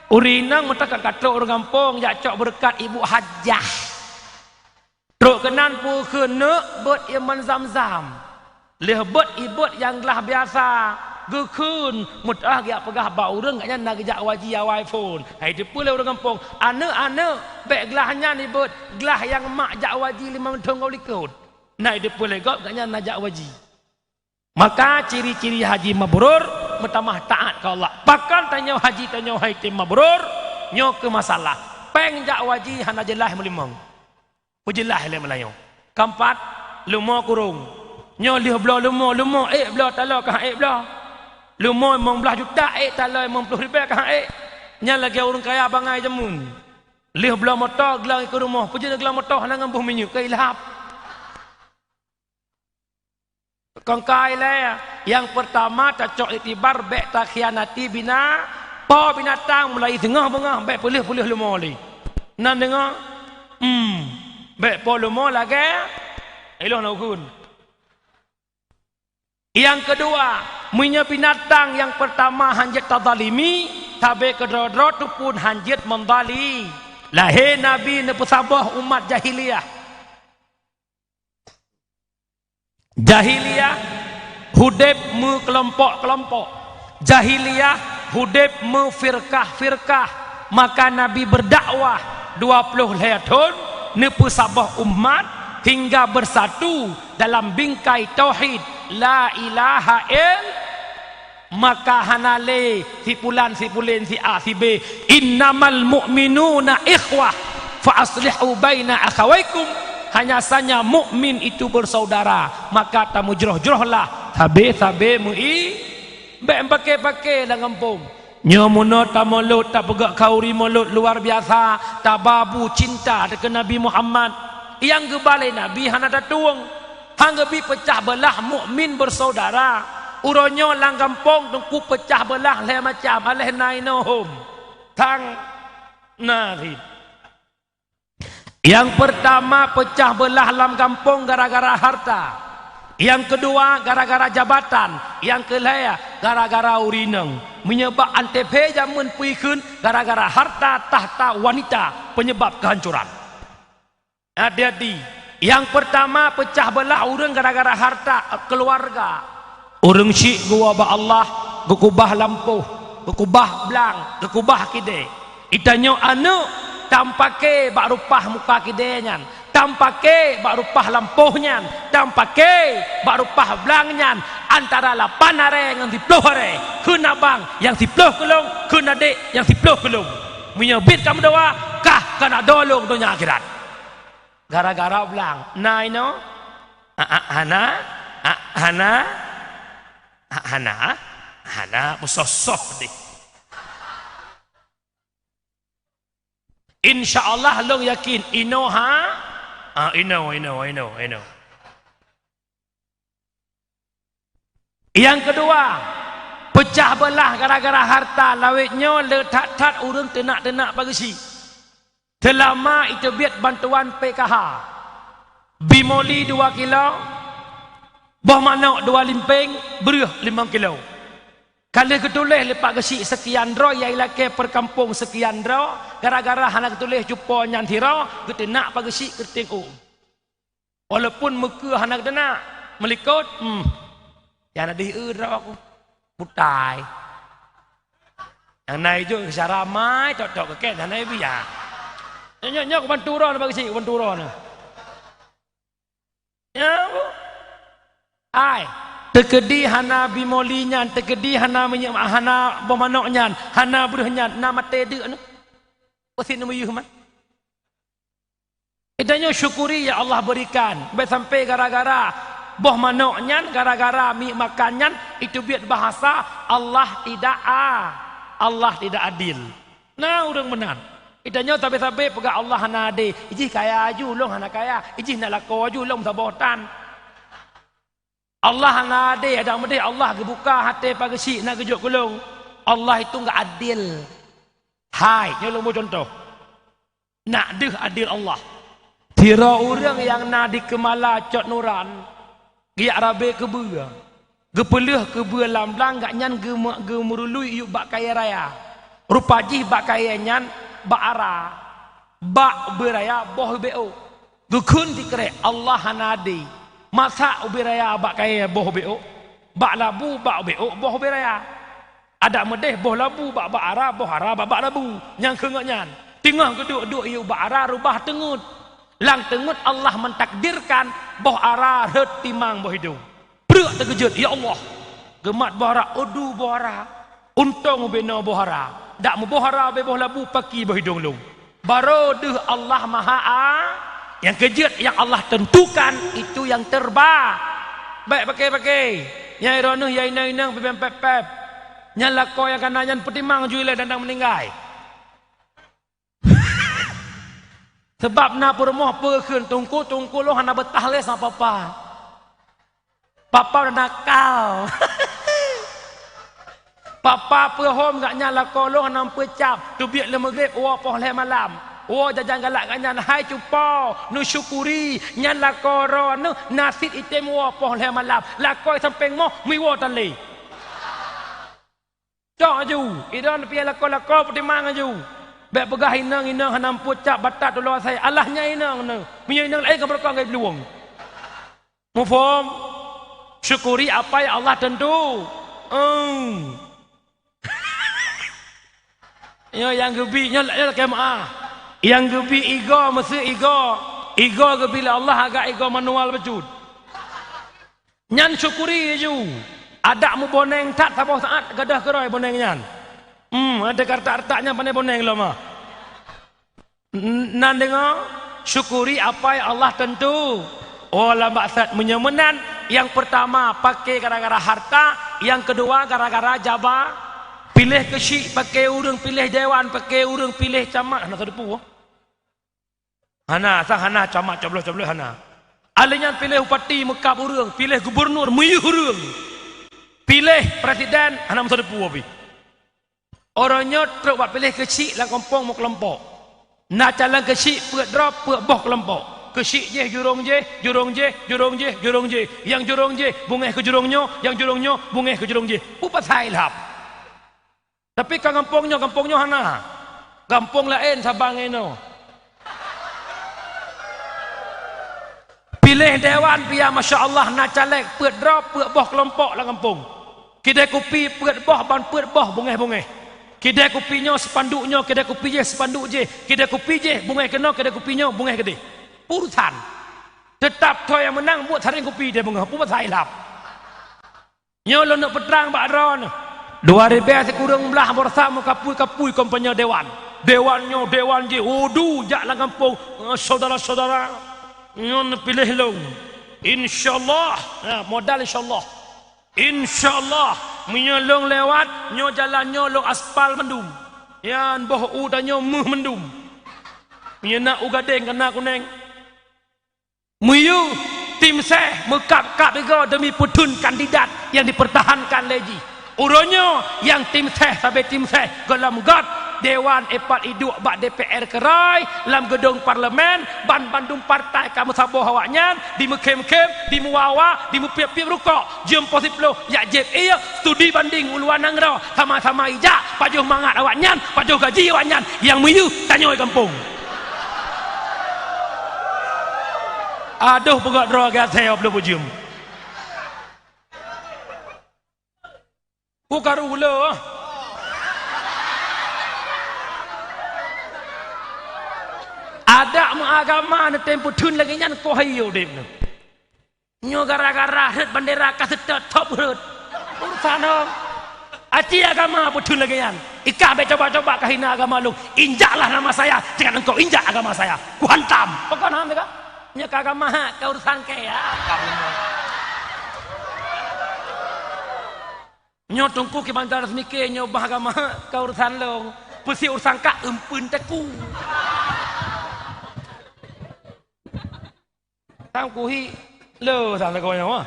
Ureuëng inong meutakak ka trok ureuëng gampông jak cok beureukat ibu hajah. Trok keunan peue kheun neuk beuet iman zam-zam. Lheueh beuet ibeuet nyang glah biasa, geukheun, meutoh geujak peugah bak ureuëng gobnyan na geujak haji awai phon. Hai teupeue lé ureuëng gampông, "Aneuëk-aneuëk, bék glah nyan ibeuet, glah nyang mak jak haji limong thon goh likot." Na teupeue lé gob gobnyan na jak haji. Maka ciri-ciri haji mabrur meutamah taát keu Allah. Pakon tanyoe haji tanyoe hai tem mabrur, nyoe keuh masalah. Péng jak haji hana jeulaih meulimong. Peujeulaih lé meulayeue. Keumpat, lumo kurong. Nyoe lheueh bloe lumo, lumo ék bloe taloe ka han ék bloe. Lumo limong blaih juta ék taloe limong ploh ribée ka han ék. Nyan lagée ureuëng kaya bangai jameun. Lheueh bloe moto glang ikeue rumoh, peujeuet glang moto hana ngon boh minyeuk, ka ilhab. Kongkai lé, nyang peurtama tacok iktibar bék takhianati bina Po binatang mulai singoh beungoh bèk peuleueh-peuleueh leumo lé. Nan deungoe, hmm, bèk po leumo lagèe ilôn na ukeuen. Nyang keudua, meunyoe binatang nyang peurtama hanjeuet tazalimi, sabe keudroe-droe teupun hanjeuet meuzali. Lahé Nabi neupeusaboh umat jahiliyah. Jahiliyah udeb meukelompok-kelompok. Jahiliyah udeb meufirkah-firkah. Maka Nabi beudakwah dua ploh lhèe thôn, neupeusaboh umat hingga beusatu dalam bingkai tauhid la ilaha ill-, maka hana lé si pulan, si pulen, si A, si B. "Innamal mu'minuna ikhwah, fa aslihu baina akhawaikum." Hanya saja mukmin itu bersaudara, maka tameujroh-jrohlah sabe-sabe meu-i-, bèk paké-paké lam gampông. Nyoe meunoe tamolot, tapeugah khanduri molot luar biasa, tababu cinta keu Nabi Muhammad. Nyang geuba lé Nabi hana tatueng. Han geubi peucah beulah mukmin bersaudara. Uroe nyoe lam gampông teungku peucah beulah lhèe macam, aléh na inoe hom. Tang na cit. Nyang peurtama peucah beulah lam gampông gara-gara harta. Nyang keudua gara-gara jabatan. Nyang keulhèe gara-gara ureueng inong. Meunyoe bak Antepe jameun peuikheun gara-gara harta tahta wanita penyebab kehancuran. Hati-hati. Nyang peurtama peucah beulah ureueng gara-gara harta, keuluwarga. Ureueng syik geuwoe bak Allah, geukubah lampôh, geukubah blang, geukubah kidée. Geutanyoe aneuk, tampaké bak reupah muka kidée nyan, tampaké bak reupah lampôh nyan, tampaké bak reupah blang nyan, antara lapan arée ngon siploh arée, kheun abang nyang siploh keu lôn, kheun adék nyang siploh keu lôn. Meunyoe biet ka meudoa, kah ka na dua lôn donya akhirat. Gara-gara blang. Na inoe? A, a, hana? A, hana? A, hana? Hana, meusoh-soh deh. Insya Allah lôn yakin inoe ha? Ah, inoe, inoe, inoe, inoe. Nyang keudua, peucah beulah gara-gara harta. Lawét nyoe le that-that ureuëng teunak-teunak pageusik. Teulama iteubiet bantuan P K H. Bimoli dua kilo, boh manok dua limpeng, breueh limong kilo. Ka lheueh geutuléh lé Pak Geuchik seukian droe, nyang ilakée peukampông seukian droe, gara-gara hana geutuléh cupo nyan sidroe, geuteunak Pak Geuchik keuting u. Walaupun meukeue hana geudeunang, meulikot, hmm. Nyang na deuh eu droe ku. Putai. Nyang na ijok keu cara mai, tok-tok keu kèe, hana ibi ya. Nyoe, nyoe, nyoe kubantu droe na Pak Geuchik, kubantu droe na. Ya, Bu. Ai, teukeudi hana bimoli nyan, teukeudi hana minyeuk, hana boh manok nyan, hana breueh nyan, na maté deuk nyoe. Peusit nyoe meuyeuh man. Geutanyoe syukuri nyang Allah berikan. Bèk sampai gara-gara boh manok nyan, gara-gara mi makan nyan, iteubiet bahasa Allah tidak a-, Allah tidak adil. Na ureuëng meunan. Geutanyoe sabe-sabe peugah Allah hana adé. Ijih kaya aju, lôn hana kaya. Ijih na lakoe aju, lôn saboh tan. Allah hana adé, adak meudeh Allah geubuka até Pak Geuchik na geujok keu lôn. Allah itu enggak adil. Hai, nyoe lôn bri contoh. Nak deuh adil Allah. Sidroe ureuëng nyang na di Keumala Cot Nuran, geujak rabe keubeue. Geupeuleueh keubeue lam blang, gobnyan geume-, geumeurului yub bak kayèe raya. Rupa jih bak kayèe nyan bak ara. Bak ubé raya boh ubé ôk. Geukheun sikrek, Allah hana adé. Masa ubé raya bak kayèe boh ubé ôk? Bak labu bak ubé ôk boh ubé raya. Adak meudeh boh labu bak, bak ara, boh ara bak, bak labu. Nyang kheun gobnyan. Teungoh geuduek-duek yub bak ara, rubah teungeut. Lam teungeut Allah mentakdirkan boh ara rhot timang boh idong. Preuk teukeujot, "Ya Allah!" Geumat boh ara, "Aduh boh ara! Untông ubé noe boh ara! Dak meuboh ara ubé boh labu, paki boh idong lôn!" Barô deuh Allah Maha A-, nyang keujeuet nyang Allah tentukan itu yang terba-, bèk paké-paké. Nyang droeneuh nyang inong-inong peubiang pép-pép. Nyang lakoe nyang kana nyan peutimang ju ilèe dan meuninggai. Sabab na peurumoh peue kheun, "Teungku, teungku lôn hana beutah lé sama papa. Papa udah nakal." Papa peuhom gak nyan lakoe lôn hana peucab, teubiet lé meugreb woe poh lhée malam. Woe jajan galak gak nyan, hai cupo, neusyukuri, nyan lakoe droeneuh na cit item woe poh lhée malam. Lakoe sampéng moh, meuwoe tan lé. Cok aju, idong piah lakoe-lakoe peutimang aju. Bék peugah inong-inong hana peucab batat tulo asai. Alah nyan inong neuh. Meunyoe inong laén ka beureukoh ngon blueng. Muphom? Syukuri apa yang Allah tentu. Eung. Nyoe nyang geubi, nyoe, nyoe lakée meu'ah. Nyang geubi igoe, meuseu igoe. Igoe geubi lé Allah agak igoe manual bacut. Nyan syukuri ju. Adak meuboneng that saboh saát gadôh keurôi boneng nyan. Hmm, ada karta-arta nyan pandai boneng lom ah. N-, nan deungoe, syukuri apa yang Allah tentu. Oh, lam baksat meunyoe meunan, yang pertama pakai gara-gara harta, yang kedua gara-gara jaba. Piléh keuchik pakai ureuëng, piléh dewan pakai ureuëng, piléh camat hana teudepu. Hana, sang hana camat cobloh-cobloh hana. Alèh nyan piléh bupati meukab ureuëng, piléh gubunur meuyuh ureuëng. Piléh presiden hana meusadepu pih. Uroe nyoe trok bak piléh keuchik lam gampông meukelompok. Na calon keuchik peuet droe peuet boh kelompok. Keuchik jih jurông jih, jurông jih, jurông jih, jurông jih. Nyang jurông jih bungéh keu jurông nyoe, nyang jurông nyoe bungéh keu jurông jih. Peue pasai lhab? Tapi ka gampông nyoe, gampông nyoe hana. Gampông laén saban ngon inoe. Piléh dewan pih, masya Allah, na caleg peuet droe peuet boh keulompok lam gampông. Kidai kupi peuet boh ban peuet boh bungéh-bungéh. Kidai kupi nyoe sipanduk nyoe, kidai kupi jih sipanduk jih, kidai kupi jih bungéh keunoe, kidai kupi nyoe bungéh keudeh. Urusan. Teutap toh nyang meunang buet saréng kupi deh beungoh, peue pasai lhab. Nyoe lôn neuk peutrang bak droeneuh. Dua ribèe sikureueng blaih baroesa meukapui-kapui kampanye dewan. Dewan nyoe, dewan jih, udu jak lam gampông, eh, syedara-syedara. Nyoe neupiléh lôn. Insya Allah, ha, modal insya Allah. Insya Allah, meunyoe lôn lewat, nyoe jalan nyoe lôn aspal mandum. Nyan boh u tanyoe méuh mandum. Meunyoe na u gadeng kana kunéng. Meuyuh, tim seh meukab-kab igoe demi peutheun kandidat nyang dipeurtahankan lé jih. Uroe nyoe nyang tim seh sabe tim seh gohlom göt, dewan ipat iduek bak D P R keurôi lam geudong parlemen, ban bandum partai ka meusaboh awaknyan, dimeukhem-khem, dimeuwa-wa, dimeupiep-piep rukok, jeuem poh siplôh, jak jieb ié, studi banding u luwa nanggroe, sama-sama ijak, pajoh mangat awaknyan, pajoh gaji awaknyan, nyang meuyuh tanyoe gampông. Adoh peugah droe gata yoh bloe bujeuem. Ukaru ulo. Adak meuagama neutem peutheun lagée nyan koh hai udeb nyoe. Nyoe gara-gara rhot bandera ka seutôt thop rhot. Urusan nyoe. Aci agama peutheun lagée nyan. Ikah bék coba-coba kah hina agama lôn. Injaklah nama saya dengan engkau injak agama saya. Kuhantam. Pokok nam ka. Nyoe ka agama hak ka urusan kaya. Nyoe Teungku Kibantal Seumike nyoe bah agama hak ka urusan lôn. Peusi urusan kak eumpeuen teku. Sang kuhi le sang lagoe nyoe.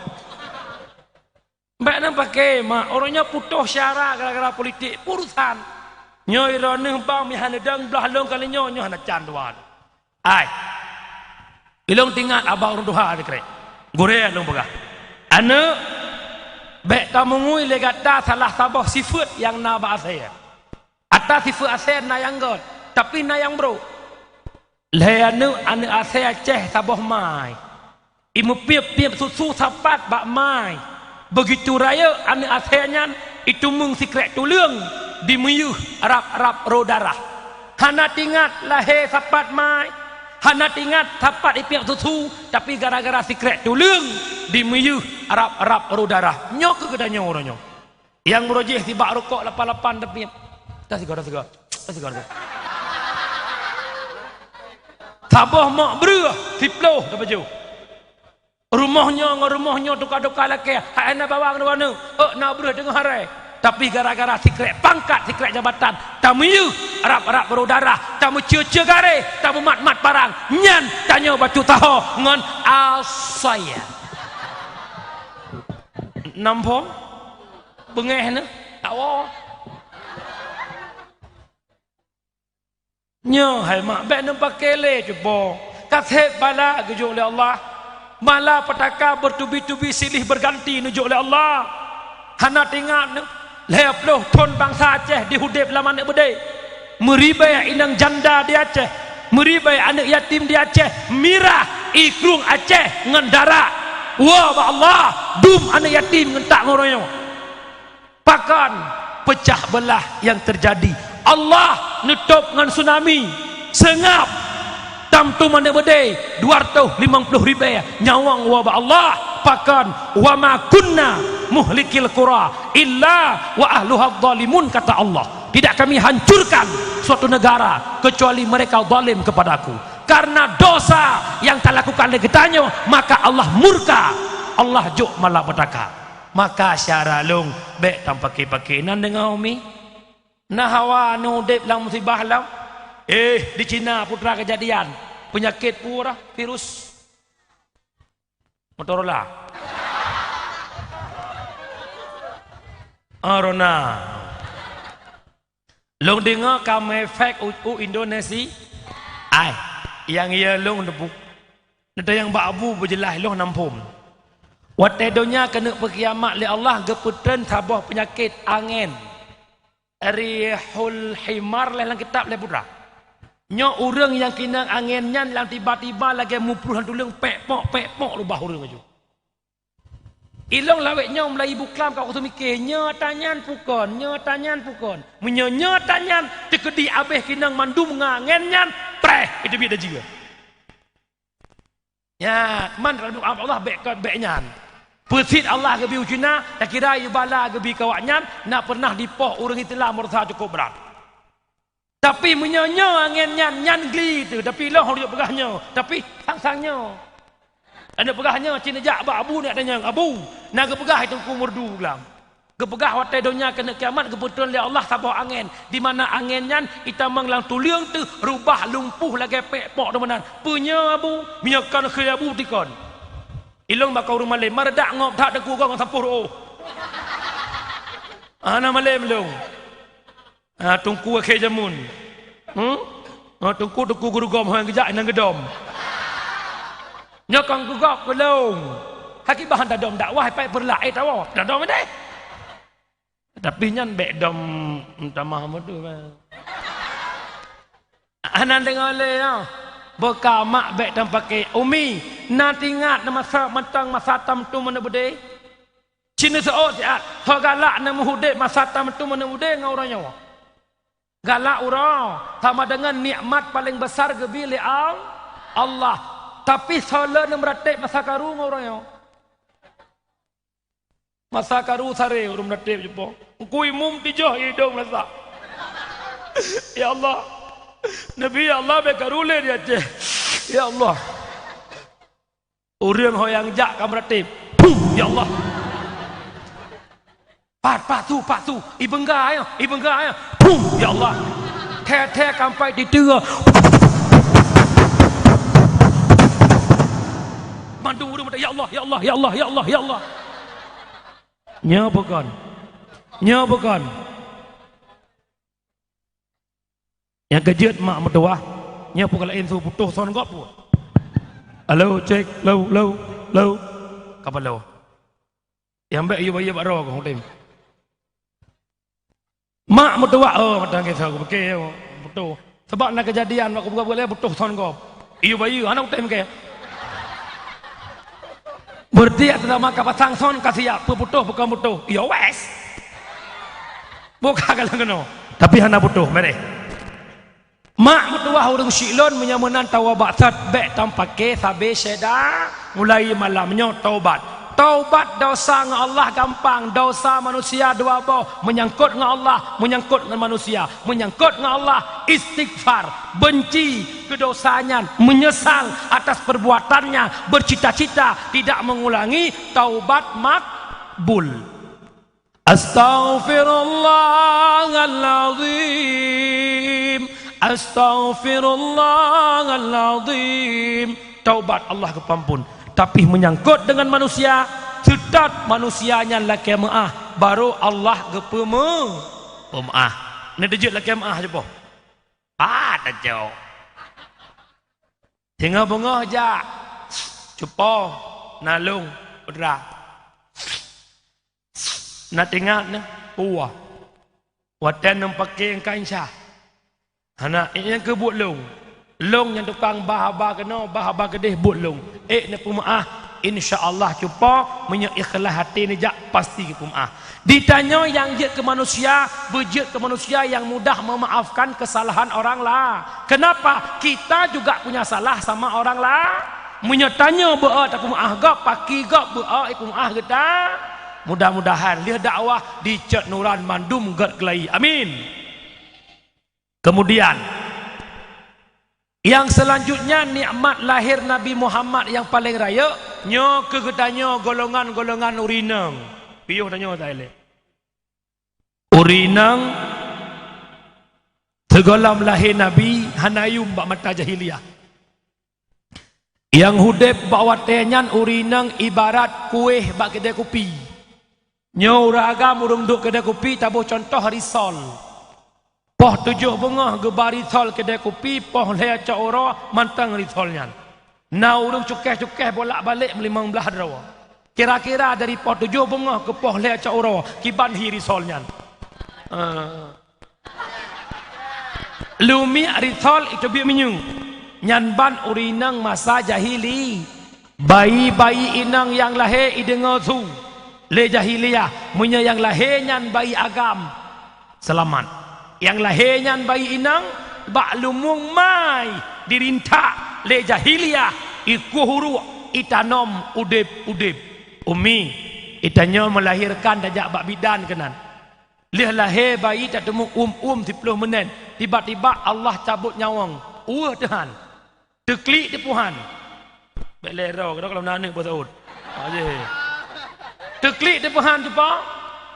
Bék nan paké mak, ureuëng nyoe putôh syara gara-gara politik, urusan. Nyoe droeneuh bang meuhana dang blah lôn kali nyoe, nyoe hana can tuan. Ai. Ilong tingat abang ureuëng tuha dikrek. Gurée lôn peugah. Aneuk, bék kameungui lé gata salah saboh sifeuet nyang na bak asée. Ata sifeuet asée na nyang gét, tapi na nyang brok. Lhée aneuk, aneuk asée Aceh saboh mai. Imeupiep-piep susu sapat bak mai. Beugitu rayeuk aneuk asée nyan iteumeung sikrek tuleueng dimeuyeuh rab-rab roh darah. Hana tingat lahé sapat mai, hana tingat sapat ipiep susu, tapi gara-gara sikrek tuleueng dimeuyeuh rab-rab roh darah. Nyoe keuh geutanyoe uroe nyoe. Nyang meurojih sibak rukok lapan-lapan teupiep. Dah sigoe, dah sigoe. Dah sigoe, dah sigoe. Saboh mok breueh siploh tapajoh. Rumoh nyoe ngon rumoh nyoe tuka-tuka lakée, hai na bawang dua neuk, ek na breueh teungoh harai. Tapi gara-gara sikrek pangkat, sikrek jabatan, tameuyeuh rab-rab roh darah, tameucue-cue garée, tameumat-mat parang. Nyan tanyoe bacut taho ngon asée. Nam phom? Beungéh neuh? Tawoe. Nyoe hai mak, bèk neupakè lé cupo. Ka sép bala geujok lé Allah. Malapetaka bertubi-tubi silih berganti neujok lé Allah. Hana teuingat lhèe ploh thon bansa Aceh di udép lam aneuk beudé. Meuribèe inong janda di Aceh, meuribèe aneuk yatim di Aceh, mirah ikrung Aceh ngon darah. Woe bak Allah, dum aneuk yatim ngon tak ngon royong. Pakon peucah beulah nyang teujadi? Allah neutôb ngon tsunami, seungab, tam tum aneuk beudé dua ratus limong ploh ribèe nyawöng woe bak Allah. Pakon, "Wa ma kunna muhlikil qura illa wa ahluha zalimun," kata Allah. "Tidak Kami hancurkan suatu negara kecuali mereka zalim kepada-Ku." Karena dosa yang talakukan lé geutanyoe, maka Allah murka, Allah jok malapetaka. Maka syedara lôn, bèk tampakè-pakè nan deungö umi. Na hawa neudép lam musibah lom. Eh, di Cina putra kejadian. Peunyakét pura virus Motorola. Corona. Lôn deungö ka meuefek u, u Indonesia. Ai, nyang iya lôn neupeu. Neutanyong bak Abu beujeulaih lôn nam phôn. Watèe donya keuneuk peukiamat lé Allah geupeutreun saboh peunyakét angén. Rihul himar lé lam kitab lé putra. Nyoe ureueng nyang keunong angén nyan lam tiba-tiba lagèe muprôh lam tuleueng pèk pok, pèk pok rubah ureueng laju. Ilôn lawét nyoe meulayeue buklam ka kuteumikè, nyoe ata nyan pukon, nyoe ata nyan pukon. Meunyoe nyoe ata nyan teukeudi abéh keunong mandum ngon angén nyan, preh, iteubiet dajih. Ya, man Allah bèk kon bèk nyan. Peusit Allah geubi u Cina, takira yue bala geubi keu awaknyan, na pernah dipoh ureueng Islam meurasa cukup brat. Tapi meunyoe nyoe angén nyan, nyan gli teuh, tapi lôn hana peugah nyoe, tapi sang-sang nyoe. Aneuk peugah nyoe, cit neujak bak Abu neutanyong, "Abu, na geupeugah Teungku Meureudu glam. Geupeugah watèe donya keuneuk kiamat geupeutreun lé Allah saboh angén, di mana angén nyan itamong lam tuleueng teuh rubah lumpuh lagèe pèk pok teumeunan. Peue nyoe Abu? Meunyoe kon kheun Abu tikon." Ilôn bak ureueng malém, "Meureudak ngop that Teungku, gob ngon sampôh reuôh." Hana malém lôn. Ah, teungku akhé jameun. Hmm? Ah, teungku, teungku gurugom hai geujak inan geudom. Nyoe kon geugob keu lôn. Hakibah han tadom dakwah, pai peureulah, eh, tawoe. Tadom deh. Tapi nyan bèk dom tamah meutu, bah. Hana deungö lé, ya. Beuka mak bèk tampakè. Umi, na teuingat na masa mantong masa tam tum aneuk beudé? Cit neuseuôt siat, ho galak neumeuhudép masa tam tum aneuk beudé ngon uroe nyoe. Galak uroe sama deungon nikmat paleng beusar geubi lé Al-, Allah. Tapi soe le neumeuratéb masa karu ngon uroe nyoe. Masa karu saré ureueng meuratéb jipo. Teungku Imum tijoh idong rasa. Ya Allah. Nabi, ya Allah, bèk karu lé di Aceh. Ya Allah. Ureueng ho nyang jak ka meuratéb. Puh, ya Allah. Pat, pat, su, pat, su. Ibeungga, ya. Ibeungga, ya. Puh, ya Allah. Thèe-thèe kampai titeue. Mandum ureueng meuta, "Ya Allah, ya Allah, ya Allah, ya Allah, ya Allah." Nyoe bukon. Nyoe bukon. Nyang keujeuet mak meutuwah, nyoe pue ka laén su putôh son gob pue. Halo, cek, lo, lo, lo. Ka paloe. Nyang bèk yue bayeue bak droe kong tem. Mak meutuwah, oh, mata ngisau, putôh. Sabab na keujadian, mak kubuka boleh putôh son gob. Yue bayeue, hana kutem ke. Berarti ata nama ka pasang son ka siap, peuputoh bukon putoh. Iya wes. Buka ka lagèe nyoe. Tapi hana putoh, mereh. Mak meutuwah ureueng syiek lôn meunyoe meunan tawa bak that bèk tampakè sabe syeda mulai malam nyoe taubat. Taubat dosa ngon Allah gampang, dosa manusia dua boh, meunyangkot ngon Allah, meunyangkot ngon manusia. Meunyangkot ngon Allah, istighfar, benci keu dosa nyan, menyesal atas perbuatannya, bercita-cita tidak mengulangi, taubat makbul. Astaghfirullahalazim, astaghfirullahalazim. Taubat, Allah geupeuampôn. Tapi meunyangkot deungon manusia, seutôt manusia nyan lakèe meu'ah, barô Allah geupeume-, peumeu'ah. Neudeujeuet lakèe meu'ah jipoh. Ah, tacok. Singoh beungoh jak. Cupo, na lông, putra. Na teuingat nyoe, puwoe. Watèe nang paké ka insya. Hana, ék nyang keu buet lông. Lông nyang tukang ba haba keunoe, ba haba keudéh buet lông. Ék neupeumeu'ah, insya Allah cupo, meunyoe ikhlaih até neujak, pasti geupeumeu'ah. Di tanyoe nyang jeuet keu manusia, beujeuet keu manusia nyang mudah meumaafkan keusalahan orang la. Keunapa? Kita juga punya salah sama orang la. Meunyoe tanyoe beu-o tapeumeu'ah gob, paki gob beu-o ipeumeu'ah geuta. Mudah-mudahan lheueh dakwah dicok nuran mandum gét keulayi. Amin. Kemudian, yang selanjutnya nikmat lahir Nabi Muhammad yang paling rayeuk, nyoe keu geutanyoe golongan-golongan ureueng inong. Piôh tanyoe ta ilée. Ureueng inong sigohlom lahé Nabi hana yuem bak mata jahiliyah. Nyang udeb bak watée nyan ureueng inong ibarat kueh bak keudée kupi. Nyoe ureueng agam ureueng duek keudée kupi taboh cuntoh risol. Poh tujoh beungoh geuba risol keudée kupi, poh lhée cot uroe mantong risol nyan. Na ureueng cukéh-cukéh bolak-balik meulimong blaih droe. Kira-kira dari poh tujoh beungoh keu poh lhée cot uroe kiban hi risol nyan. Ah. Lumiek risol iteubiet minyeuk. Nyan ban ureueng inong masa jahili. Bayi-bayi inong nyang lahé ideungoe su lé jahiliyah, meunyoe nyang lahé nyan bayi agam, seulamat. Nyang lahé nyan bayi inong bak lumueng mai dirintak lé jahiliyah, ikueh uruek, itanom udeb-udeb. Umi, itanyoe meulahirkan tajak bak bidan keunan. Lheueh lahé bayi tateumé uem-uem siploh meunét, tiba-tiba Allah cabot nyawöng. Ueh teuhan. Teuklik teupeuhan. Bék lé droe, keudroe kalau na aneuk beusaut. Aje. Teuklik teupeuhan cupa?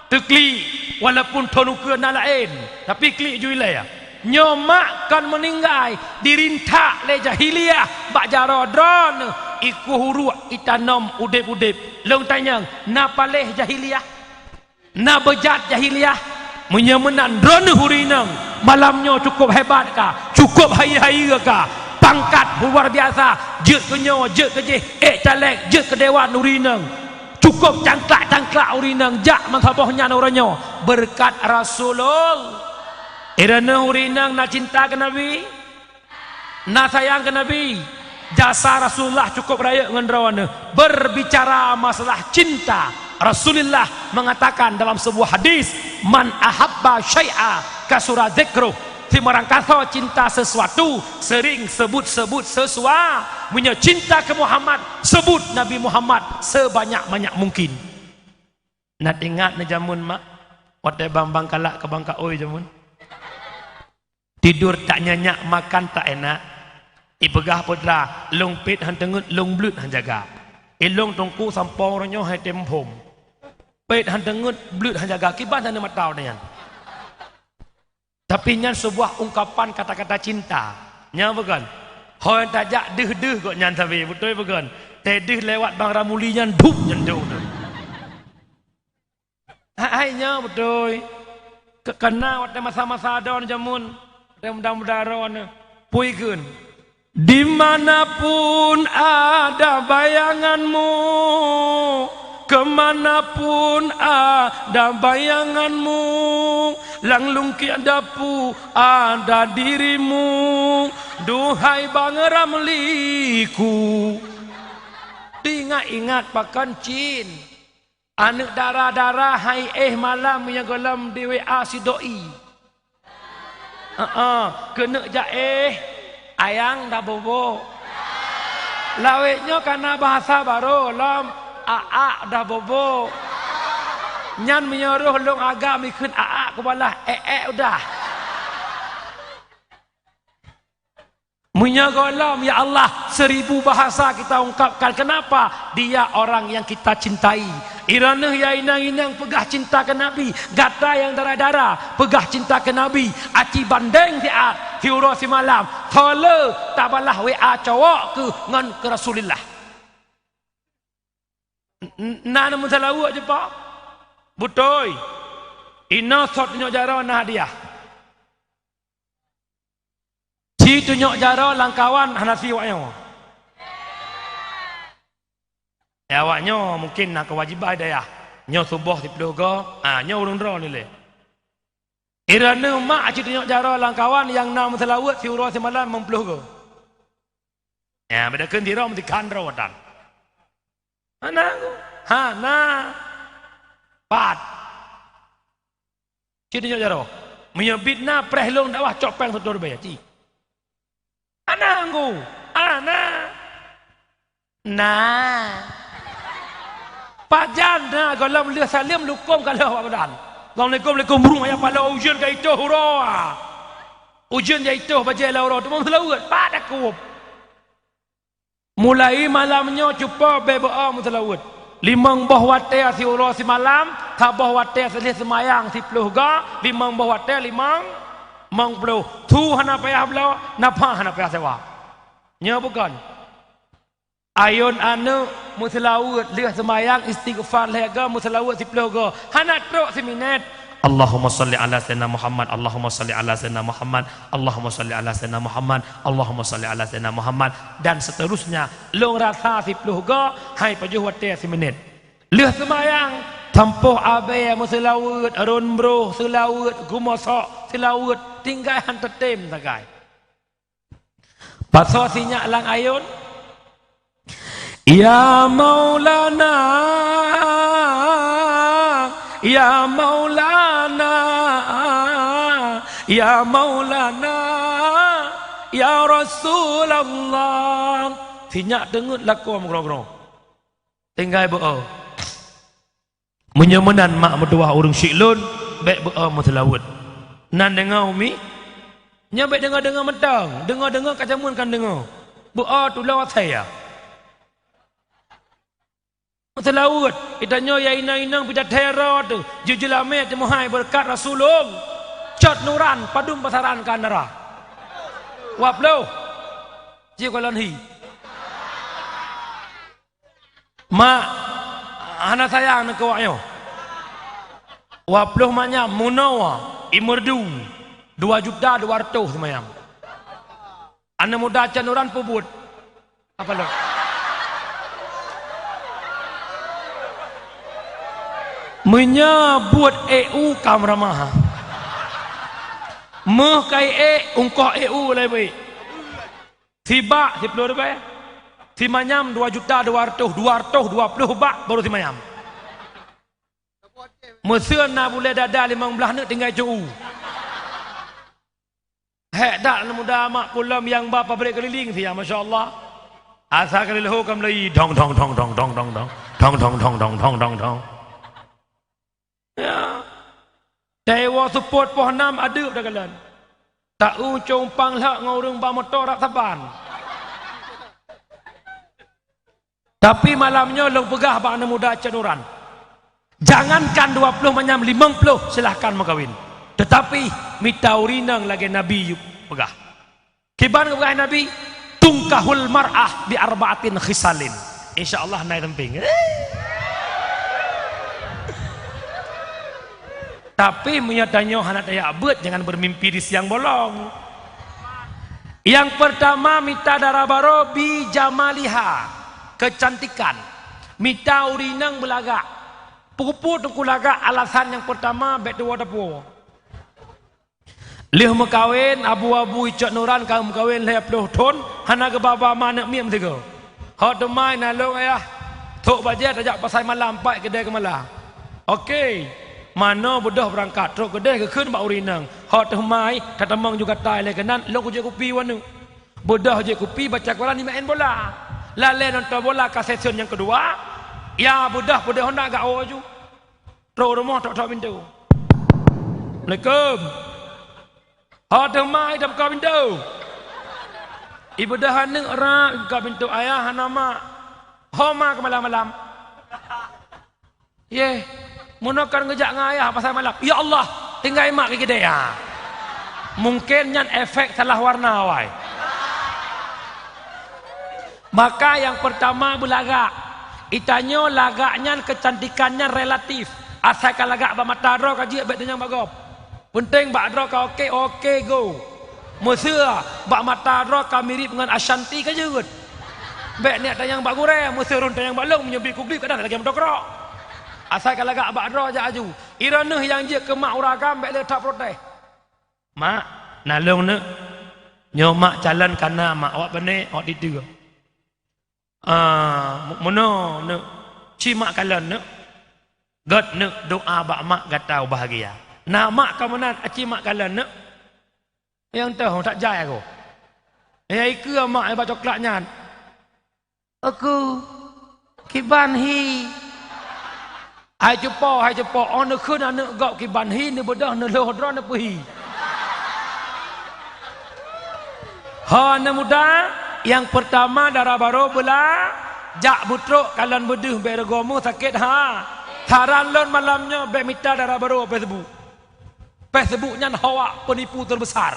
Teuklik, walaupun thon ukeue na laén, tapi klik ju ilée. Nyoe mak kon meuninggai, dirintak lé jahiliyah bak jaroe droeneuh, ikueh uruek itanom udeb-udeb. Lôn tanyong, na paléh jahiliyah? Na beujat jahiliyah? Meunyoe meunan droeneuh ureueng inong, malam nyoe cukôp hebat ka, cukôp hayeue-hayeue ka, pangkat luar biasa, jeuet keu nyoe, jeuet keu jéh, ék caleg, jeuet keu dewan ureueng inong. Cukôp cangklak-cangklak ureueng inong, jak meusaboh nyan uroe nyoe, beureukat Rasulul-, droeneuh ureueng inong na cinta keu Nabi? Na sayang keu Nabi? Jasa Rasulullah cukôp rayeuk ngon droeneuh. Berbicara masalah cinta, Rasulullah mengatakan dalam sebuah hadis, "Man ahabba syai'a kasura dzikruh." Simeurangkasoe cinta sesuatu, sering sebut-sebut sesua-, meunyoe cinta keu Muhammad, sebut Nabi Muhammad sebanyak-banyak mungkin. Na teuingat nyoe jameun, mak? Watée bang-bang kalak keu bang kaôi jameun. Tidur tak nyenyak, makan tak enak. Ipeugah putra, lôn pét han teungeut, lôn bleuet han jaga. Ilôn teungku sampoe uroe nyoe hai tem phom. Pét han teungeut, bleuet han jaga, kiban hana mata nyan. Tapi nyan sebuah ungkapan kata-kata cinta. Nyan bukan? Ho nyang tajak deuh-deuh gobnyan sabe, beutôi bukan? Teuh deuh lewat Bang Ramuli nyan, dup nyan deuh. Hai, hai, nyoe beutôi. Ke-, keunan watée masa-masa droeneuh jameun, watée muda-muda droeneuh, pui kheun. Di mana pun ada bayanganmu, ke mana pun ada bayanganmu, lam lungkiek dapu ada dirimu, duhai Bang Ramliku. Teuingat-ingat pakon cin. Aneuk dara-dara hai éh malam nyang gohlom di W A sidoi. Heeh, keuneuk jak éh, ayang dah bobo. Lawét nyoe kana bahasa barô lom, aak dah bobo. Nyan meunyoe roh lôn agam ikheun aak kubalah ék-ék udah. Meunyoe gohlom, ya Allah, seribu bahasa kita ungkapkan. Kenapa? Dia orang yang kita cintai. Droeneuh ya inong-inong peugah cinta keu Nabi, gata nyang dara-dara peugah cinta keu Nabi, aci bandeng siat, siuroe simalam, tho le tabalah W A cowok keuh ngon keu Rasulullah. N-, n-, na neumeusalaweuet jeupok? Beutôi. Inoe sot nyoe jaroe na hadiah. Ci tunyok jaroe lam kawan hana sie awak nyoe. Eh, awak nyoe mungkin na keuwajiban dayah. Nyoe suboh siplôh go, ah, nyoe ureuëng droe nilai. Ireuna mak ci tunyok jaroe lam kawan nyang na meuseulaweuet siuroe simalam limong plôh go. Ya, beda kheun sidroe meusikan droe watang. Hana, hana. Pat. Ci tunyok jaroe. Meunyoe bit na preh lôn dakwah cok péng sireutoh ribèe, ci. Hana nggu, hana. Na. Pajan na gohlom lheueh saleuem lukôm ka lheueh awak badan. Assalamualaikum, alaikum, burung ayah pala ujeuen ka itoh uroe. Ujeuen ja itoh bajèe lam uroe teuma meuseulaweuet, pat takôb. Mulai malam nyoe cupo bèk beu-o meuseulaweuet. Limong boh watèe siuroe simalam, saboh watèe silheueh seumayang siplôh go, limong boh watèe limong, limong plôh. Su hana payah bloe, nafah hana payah sewa. Nyoe bukon. Ayôn aneuk meuseulaweuet lheueh seumayang istighfar lhèe go meuseulaweuet siplôh go. Hana trok siminèt. Allahumma shalli ala sayyidina Muhammad, Allahumma shalli ala sayyidina Muhammad, Allahumma shalli ala sayyidina Muhammad, Allahumma shalli ala sayyidina Muhammad, dan seterusnya. Lôn rasa siplôh go, hai pajoh watèe siminèt. Lheueh seumayang, sampôh abèe meuseulaweuet, rôn broh seulaweuet, geumoe sok seulaweuet, tinggai han teutem sagai. Pasoe sinyak lam ayôn. Ya Maulana, ya Maulana, ya Maulana, ya Rasulullah. Sinyak teungeut lakoe meugroe-groe. Tinggai beu-o. Meunyoe meunan mak meutuwah ureuëng syiek lôn, bèk beu-o meuseulaweuet. Nan deungoe umi? Nyoe bèk deungoe-deungoe mantong, deungoe-deungoe ka jameun kan deungoe. Beu-o tulông asèe ya. Meuseulaweuet, geutanyoe ya inong-inong pih tathèe droe teuh, jeuet-jeuet lamé teumeuhai beureukat Rasulullah. Cot nuran padum pasaran ka nara. Waploh. Jikalon hi. Mak, hana sayang nangkeuwak nyoe. Waploh manyam, munoe, imeurdu, dua juta dua ratus seumayam. Aneuk muda cot nuran peubuet. Apa lo? Meunyoe buet E U ka meuramah. Meuh kai ék, ungkoh E U lé beuék. Sibak siplôh ribèe, simanyam dua juta dua ratus, dua ratus dua ploh bak baru simanyam. Meuseuen na bulèe dada limong blaih neuk tinggai ceu u. Hék that aneuk muda mak pulom nyang ba pabrik keulileng siat, masya Allah. Asa ka lheueh ka meulayi dong dong dong. Ya. Teuwoe seupôt poh nam adeueb takalon. Ta-eu cong pang lhak ngon ureuëng ba moto rab saban. Tapi malam nyoe lôn peugah bak aneuk muda cot nuran. Jangankan dua ploh manyam, limong ploh silahkan meukawin. Teutapi mita ureuëng inong lagèe Nabi yue peugah. Kiban geupeugah Nabi, "Tungkahul mar'ah bi arba'atin khisalin." Insya Allah na i sampéng. Tapi meunyoe tanyoe hana tajak beuet, jangan bermimpi di siang bolong. Nyang peurtama mita dara barô bi jamaliha, keucantikan. Mita ureuëng inong beulagak. Peue-peue teungku lagak alasan nyang peurtama bèk tuwoe tapuwoe. Lheueh meukawen, abu-abu icok nuran ka meukawen lhèe ploh thon, hana geuba-ba ma aneuk miet meusigoe. Ho teuma na lôn ayah, trok bajèe tajak pasai malam pat keudè keumala. Oke, manoe beudôh beurangkat trok keudè geukheun bak ureuëng inong. Ho teuma tatamong ju gata lé keunan lôn kujak kupi waneuk. Beudôh jeuet kupi baca Quran di maén bola. Lalé nonton bola ka session nyang keudua, ya beudôh peudeh honda gak o ju. Trok rumoh tok-tok pintoe. Assalamualaikum. Ho teuma ida buka pintoe. Ibeudôh aneuk rak buka pintoe ayah hana mak. Ho ma keu malam-malam. Yeh, meunoe kan geujak ngon ayah pasai malam. Ya Allah, tinggai mak keu keudè, ha. Mungken nyan efek salah warna awai. Maka nyang peurtama beulagak. Itanyoe lagak nyan keucantikan nyan relatif. Asai ka lagak bak mata droe ka jeuet bèk tanyong bak gob. Peunteng bak droe ka oke, oke go. Meuseu bak mata droe ka mirip ngon Ashanti ka jeuet. Bèk neuk tanyong bak gurèe, meuseu rhôn tanyong bak lôn, meunyoe bit kuglip kadang lagèe meudokrok. Asai ka lagak bak droe jak aju. Droeneuh nyang jeuet keu mak ureueng agam bèk lé that protes. "Mak, na lôn neuk. Nyoe mak calon ka na mak, awak beuné, awak dikeue." "Ah, mu-, meunoe neuk, ci mak kalon neuk. Gèt neuk doa bak mak gata bahgia. Na mak ka meunan, aci mak kalon neuk." Nyang teuh that jai aku. Nyang ikeue mak bak coklat nyan. Aku kiban hi. Hai cupo, hai cupo, oh neukheun aneuk gob kiban hi, neubeudôh neulôh droe neupeuhi. Ho aneuk muda, nyang peurtama dara barô beula, jak beutrok kalon beudeuh bèk reugoe mu sakét ha. Saran lôn malam nyoe bèk mita dara barô Facebook. Facebook nyan hoak peunipu teubeusa.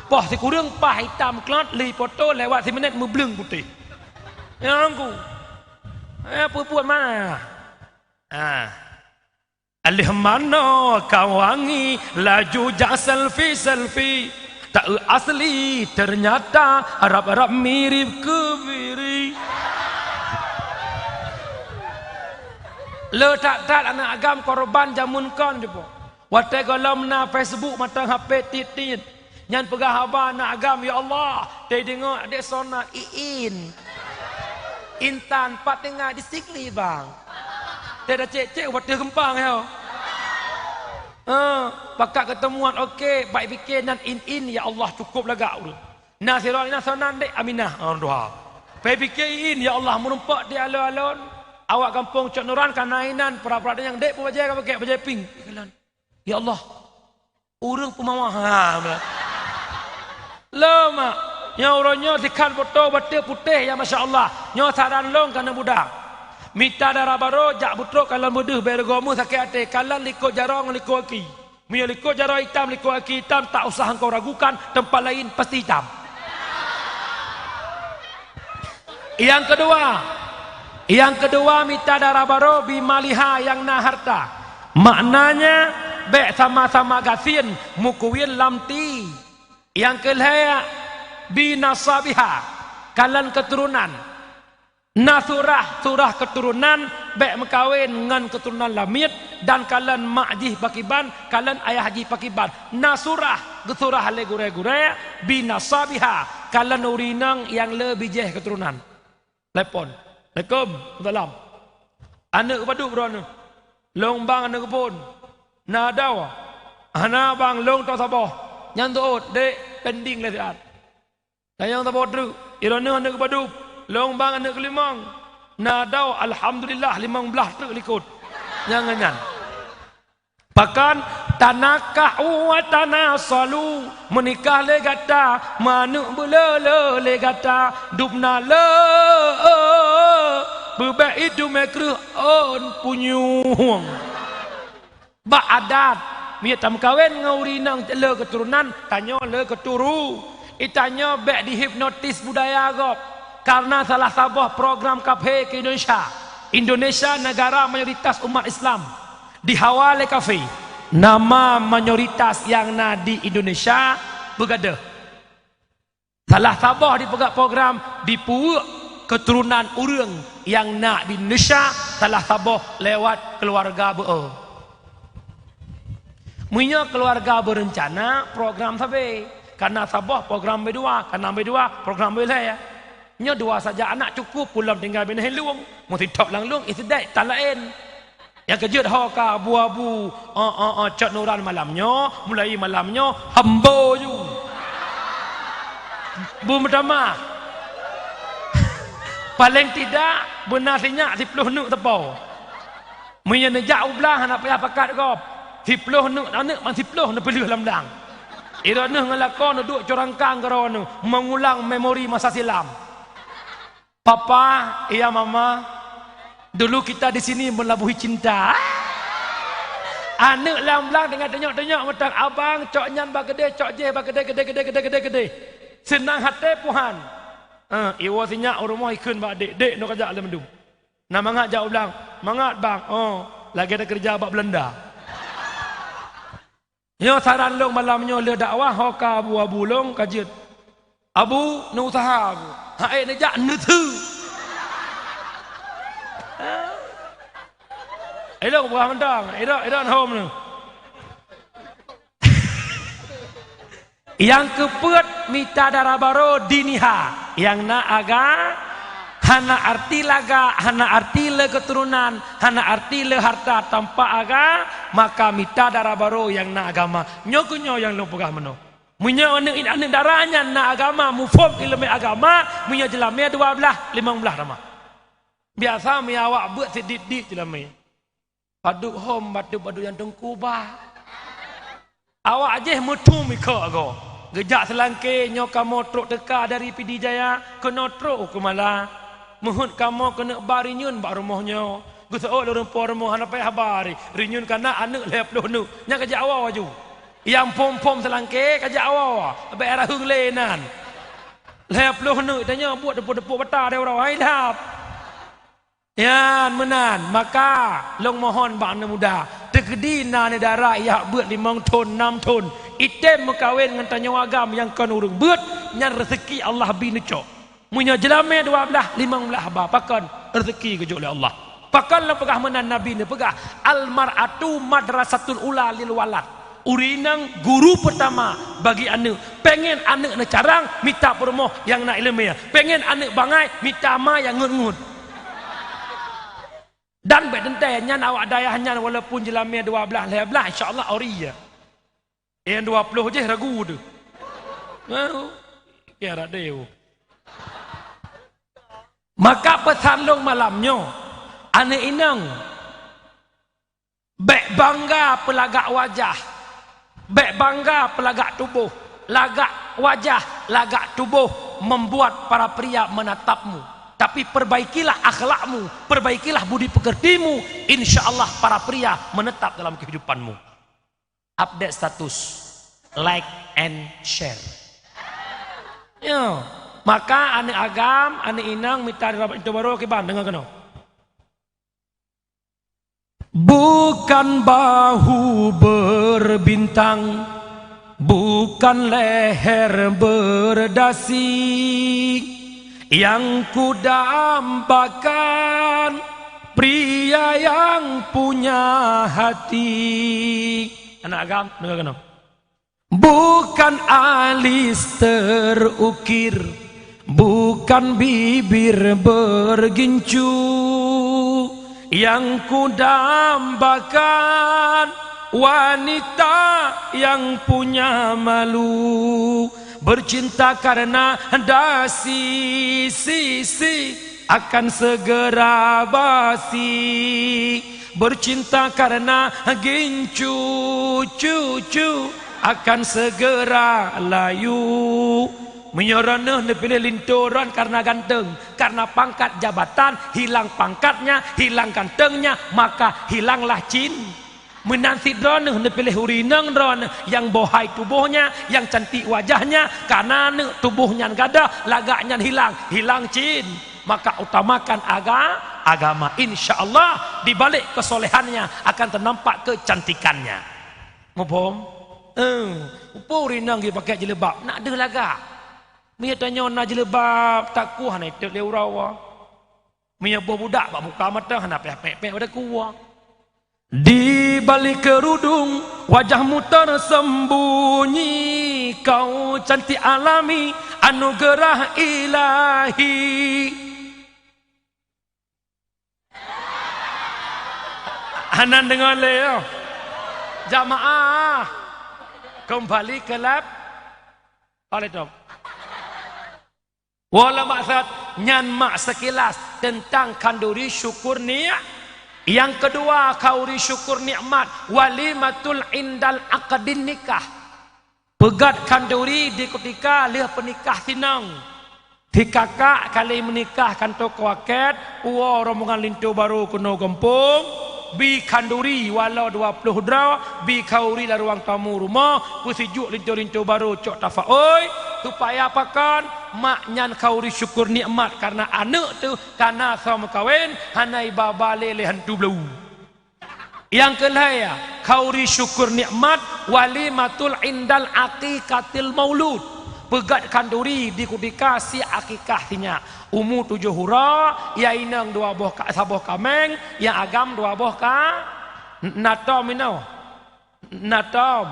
Poh sikureueng paih itam klot lheuh poto lewat siminét meubleueng putéh. Nyang ku. Eh, peubuet ma. Ah. Aleuh manoe ka wangi, laju jak selfie-selfie. Tak asli, ternyata rab-rab mirip keu biri. Le that-that aneuk agam korban jameun kon jipok. Watèe gohlom na Facebook mantong H P tiet-tiet. Nyan peugah haba aneuk agam, "Ya Allah, teudeungoe adék sona Iin. Intan pat teungoh di Sigli, bang. Teuda cék-cék u ateueh geumpang, ya." Eh, pakat keuteumuan, oke, bak pike nan Iin, ya Allah, cukôp lagak ureueng. Na sidroe na sona dek Aminah, oh, doa. Bak pike Iin, ya Allah, meurumpok di alon-alon. Awak gampông Cot Nuran ka na inan, pra-pra nyang dek pun bajèe ka pakèk, bajèe pink. Ya Allah, ureueng peumawa. Ha, le mak. Nyoe uroe nyoe dikhan poto batèe putéh, ya masya Allah. Nyoe saran lôn keu aneuk muda. Mita dara barô, jak beutrok kalon beudeuh bèk reugoe mu sakét até, kalon likôt jaroe ngon likôt aki. Meunyoe likôt jaroe itam, likôt aki itam, tak usah engkau ragukan, tempat lain pasti itam. Nyang keudua, nyang keudua mita dara barô bimaliha nyang na harta. Maknanya, bèk sama-sama gasien meukuwien lam ti. Nyang keulhèe, binasabiha, kalon keuturonan. Na surah-surah keuturonan bèk meukawen ngon keuturonan lamiet dan kalon mak jih pakiban, kalon ayah jih pakiban. Na surah geusurah lé gurèe-gurèe binasabiha, kalon ureueng inong nyang le bijèh keuturonan. Telepon. "Assalamualaikum." "Salam." "Aneuk padub droeneuh?" "Lôn bang aneuk phôn." "Na adoe?" "Hana bang, lôn tok saboh." "Nyan teuôt, dek, pending lé siat." Tanyong saboh treuk, "Droeneuh aneuk padub?" "Lôn bang aneuk keulimong." "Na adoe?" "Alhamdulillah, limong blah treuk likôt." Nyang nyan. Pakon, "Tanakahu wa tanasalu." Meunikah lé gata, meuaneuk beuleu-leu lé gata, dubna le, beubèk idumé kreueh ôn punyueng. Bak adat, meunyoe tameukawen ngon ureueng inong le keuturonan, tanyoe le keuturu. Geutanyoe bèk dihipnotis budaya gob, kareuna salah saboh program kaphé keu Indonesia. Indonesia negara mayoritas umat Islam. Dihawa lé kaphé, nama mayoritas nyang na di Indonesia beugadôh. Salah saboh dipeugah program dipeuweuek keuturonan ureueng nyang na di Indonesia, salah saboh lewat keuluwarga beu-o. Meunyoe keuluwarga beureuncana, program sabe. Kana saboh, program beu dua, kana beu dua, program beu lhèe. Nyoe dua saja aneuk cukup, pulom tinggai binéh lueng. Meusitok lam lueng, isidai tan laén. Nyang keujeuet ho ka abu-abu, eh, eh, eh, Cot Nuran malam nyoe, mulai malam nyoe, hambo ju. Beu meutamah. Paleng tidak, beuna sinyak siploh neuk teupô. Meunyoe neujak u blang hana payah pakat gob. Siploh neuk aneuk ban siploh neupeuleueh lam blang. Droeneuh ngon lakoe neuduek curang kang keu droeneuh, mengulang memori masa silam. Papa, iya mama, dulu kita di sini melabuhi cinta. Aneuk lam blang teungoh teunyok-teunyok meuteuk, abang, cok nyan ba keudeh, cok jih ba keudeh, keudeh, keudeh, keudeh, keudeh, keudeh. Seunang até puhan. Eh, iwoe sinyak u rumoh ikheun bak dek, dek, nyoe kajak lé mandum. Na mangat jak u blang? Mangat, bang. Oh, lagèe na keureuja bak Belanda. Nyoe saran lôn malam nyoe lheueh dakwah, ho ka abu-abu lôn ka jeuet. Abu, neusaha abu. Hai neujak neutheue. Ilôn peugah mantong, idok, idok hom nyoe. Nyang keupeuet mita dara barô diniha, nyang na aga, hana arti lagak, hana arti le keuturonan, hana arti le harta tanpa aga, maka mita dara barô nyang na agama. Nyoe keuh nyoe nyang lôn peugah meunoe. Meunyoe aneuk, aneuk dara nyan na agama, muphom ileumèe agama, meunyoe jeulamèe dua blaih, limong blaih tamah. Biasa meunyoe awak beuet sidik-dik jeulamèe. Padub hom bacut-bacut nyang teungku bah. Awak jéh meuthum ikheuk goe. Geujak seulangké, nyoe kamoe trok teuka dari Pidie Jaya, keunoe trok u Keumala. Meuheuet kamoe keuneuk ba rinyueng bak rumoh nyoe. Geuseuôt lé ureueng po rumoh hana payah ba ri-, rinyueng kana aneuk lhèe ploh neuk. Nyan ka jak awoe laju. Nyang phom-phom seulangké ka jak awoe, bèk rayeuk lé nan. Lhèe ploh neuk tanyoe buet teupeue-teupeue bata deh uroe hai lhap. Nyan meunan, maka lôn mohon bak aneuk muda, teukeudi na aneuk dara jak beuet limong thon, nam thon, item meukawen ngon tanyoe agam nyang kon ureueng beuet, nyan reuseuki Allah bi neucok. Meunyoe jeulamèe dua blaih, limong blaih haba, pakon reuseuki geujok lé Allah. Pakon lôn peugah meunan, Nabi neupeugah, "Al-mar'atu madrasatul ula lil walad." Ureueng inong guru peutama bagi aneuk. Pengen aneuk neucarang, mita peurumoh nyang na ileumèe. Pengen aneuk bangai, mita ma nyang ngut-ngut. Dan bèk teuntèe nyan awak dayah nyan walaupun jeulamèe dua blaih, lhèe blaih, insya Allah ori ya. Nyang dua ploh jéh ragu teuh. Nah, kira deh. Maka peusan lôn malam nyoe, aneuk inong, bèk bangga peulagak wajah, bèk bangga peulagak tuboh. Lagak wajah, lagak tuboh membuat para pria menatapmu. Tapi perbaikilah akhlakmu, perbaikilah budi pekertimu, insya Allah para pria menetap dalam kehidupanmu. Update status, like and share. Ya, maka aneuk agam, aneuk inong mita dara barô kiban, deungoe keunoe. Bukan bahu berbintang, bukan leher berdasi, yang kudambakan pria yang punya hati. Aneuk agam, deungoe keunoe. Bukan alis terukir, bukan bibir bergincu, yang kudambakan wanita yang punya malu. Bercinta karena dasi, si, si, akan segera basi. Bercinta karena gincu, cu, cu, akan segera layu. Meunyoe droeneuh neupiléh linto droen karena ganteng, karena pangkat jabatan, hilang pangkatnya, hilang gantengnya, maka hilanglah cin. Meunan cit droeneuh neupiléh ureueng inong droen nyang bohai tubohnya, nyang cantik wajahnya, karena aneuk tuboh nyan gadôh, lagak nyan hilang, hilang cin. Maka utamakan aga-, agama. Insya Allah, di balik kesolehannya akan ternampak kecantikannya. Muphom? Eh, peue ureueng inong geupakai jilbab, nak deuh lagak. Meunyoe tanyoe na jilbab, takuh hana itot lé uroe. Meunyoe boh budak bak muka mata, hana payah pek-pek pada kuah. Di balik kerudung, wajahmu tersembunyi, kau cantik alami, anugerah ilahi. Hana deungoe lé, yo. Jamaah, kembali ke lab. Oleh dong. Wala maksud nyan mak sekilas tentang khanduri syukur ni-, nyang keudua, khanduri syukur nikmat, walimatul indal aqdin nikah. Peugöt khanduri di kutika lheueh peunikah sinong. Si kakak kali meunikah kantô keu akad, uwoe rombongan linto barô keunoe gampông, bi khanduri waloe dua ploh droe, bi khanduri lam ruang tamu rumoh, peusijuek linto-linto barô cok tafaôi, supaya pakon mak nyan khanduri syukur nikmat karena aneuk teuh ka na soe meukawen, hana iba-ba lé lé hantu blau. Nyang keulhèe, khanduri syukur nikmat Walimatul indal aqiqatil maulud. Peugét khanduri di kutika si akikah sinyak. Umu tujoh uroe, ya inong dua boh ka-, saboh kaméng, ya agam dua boh ka-, n-, na tom inoe. Na tom.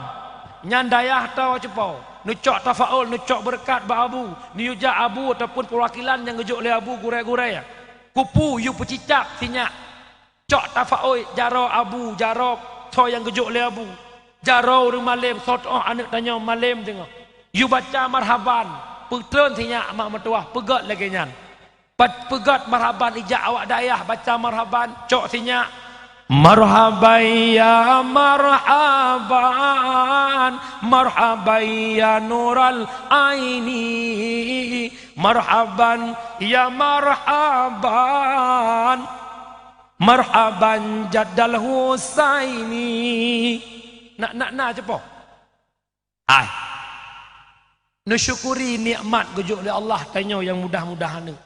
Nyan dayah toe cupo. Neucok tafaul, neucok beureukat bak abu. Neuyue jak abu ataupun peuwakilan nyang geujok lé abu gurée-gurée. Kupu yue peucicab sinyak. Cok tafaul jaroe abu, jaroe soe nyang geujok lé abu. Jaroe ureuëng malém, soe teuh aneuëk tanyoe malém teungoh. Yue baca marhaban, peutreun sinyak mak meutuwah, peugét lagée nyan. Pat-, peugét marhaban ijak awak dayah baca marhaban, cok sinyak. Marhaban ya marhaban, marhaban ya nural aini, marhaban ya marhaban, marhaban jaddal Husaini. Nak, nak, nak cepoh. Hai. Neusyukuri nikmat geujok lé Allah tanyoe nyang mudah-mudah aneuëk.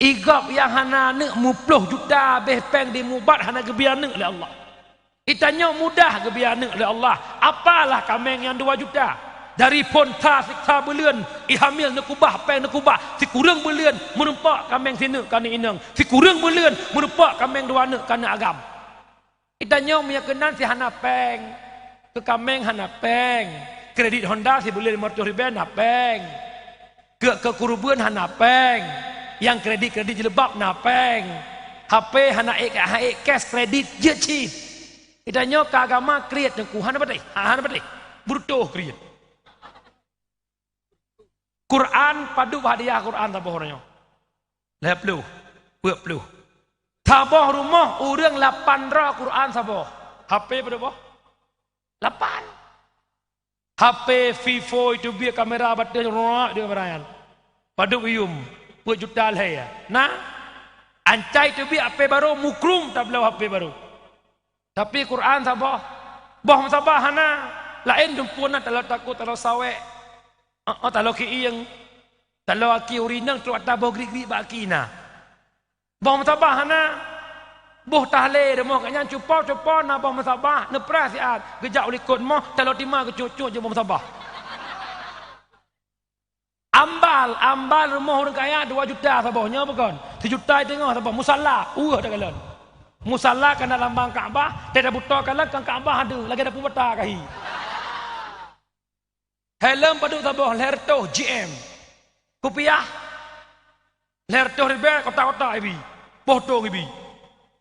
Igob nyang hana aneuëk muploh juta abéh péng di mubat hana geubri aneuëk lé Allah. Itanyoe mudah geubri aneuëk lé Allah. Apalah kaméng nyang dua juta. Dari phon sa siksa buleuen, ihamil neukubah péng neukubah. Sikureueng buleuen meurumpok kaméng sineuk keu aneuëk inong. Sikureueng buleuen meurumpok kaméng dua aneuëk keu aneuëk agam. Itanyoe meunyoe keunan si hana péng, keu kaméng hana péng, kredit Honda sibuleuen limong reutôh ribée na péng, keu, keu keureubeuen hana péng, nyang kredit-kredit jilbab na péng, HP hana ék, hana ék cash kredit jeuet cit. Itanyoe keu agama kriet teungku hana padeh, hana padeh, beureutoh kriet. Quran padub hadiah Quran saboh uroe nyoe. Lhée ploh, peuet ploh. Saboh rumoh ureuëng lapan droe Quran saboh. HP padub boh? Lapan. HP Vivo itu biek kamera bateh ruak di kamera nyan. Padub iyum, peuet juta lhée. Nah, ancai itu biek HP baru mukrum tabloe HP baru. Tapi Quran saboh, boh musabah hana. Laén dumpeue na taloe takot, taloe sawék, oh, oh, taloe kieng, taloe aki urineueng trok ata boh grik-grik bak aki na. Boh musabah hana. Boh tahlé deungoh nyan cupo-cupo na boh musabah neupreh siat geujak u likot moh taloe tima geucut-cut jeuet boh musabah. Ambal, ambal rumoh ureuëng kaya dua juta saboh nyoe bukon? Sijuta teungoh saboh musala, ueh takalon. Musala kana lambang Ka'bah, teuh tabuto kalon kan Ka'bah ada lagée dapu bata kahi. Helm padub saboh lhée reutôh G M. Kupiah lhée reutôh ribée kota-kota ibi. Boh tong ibi.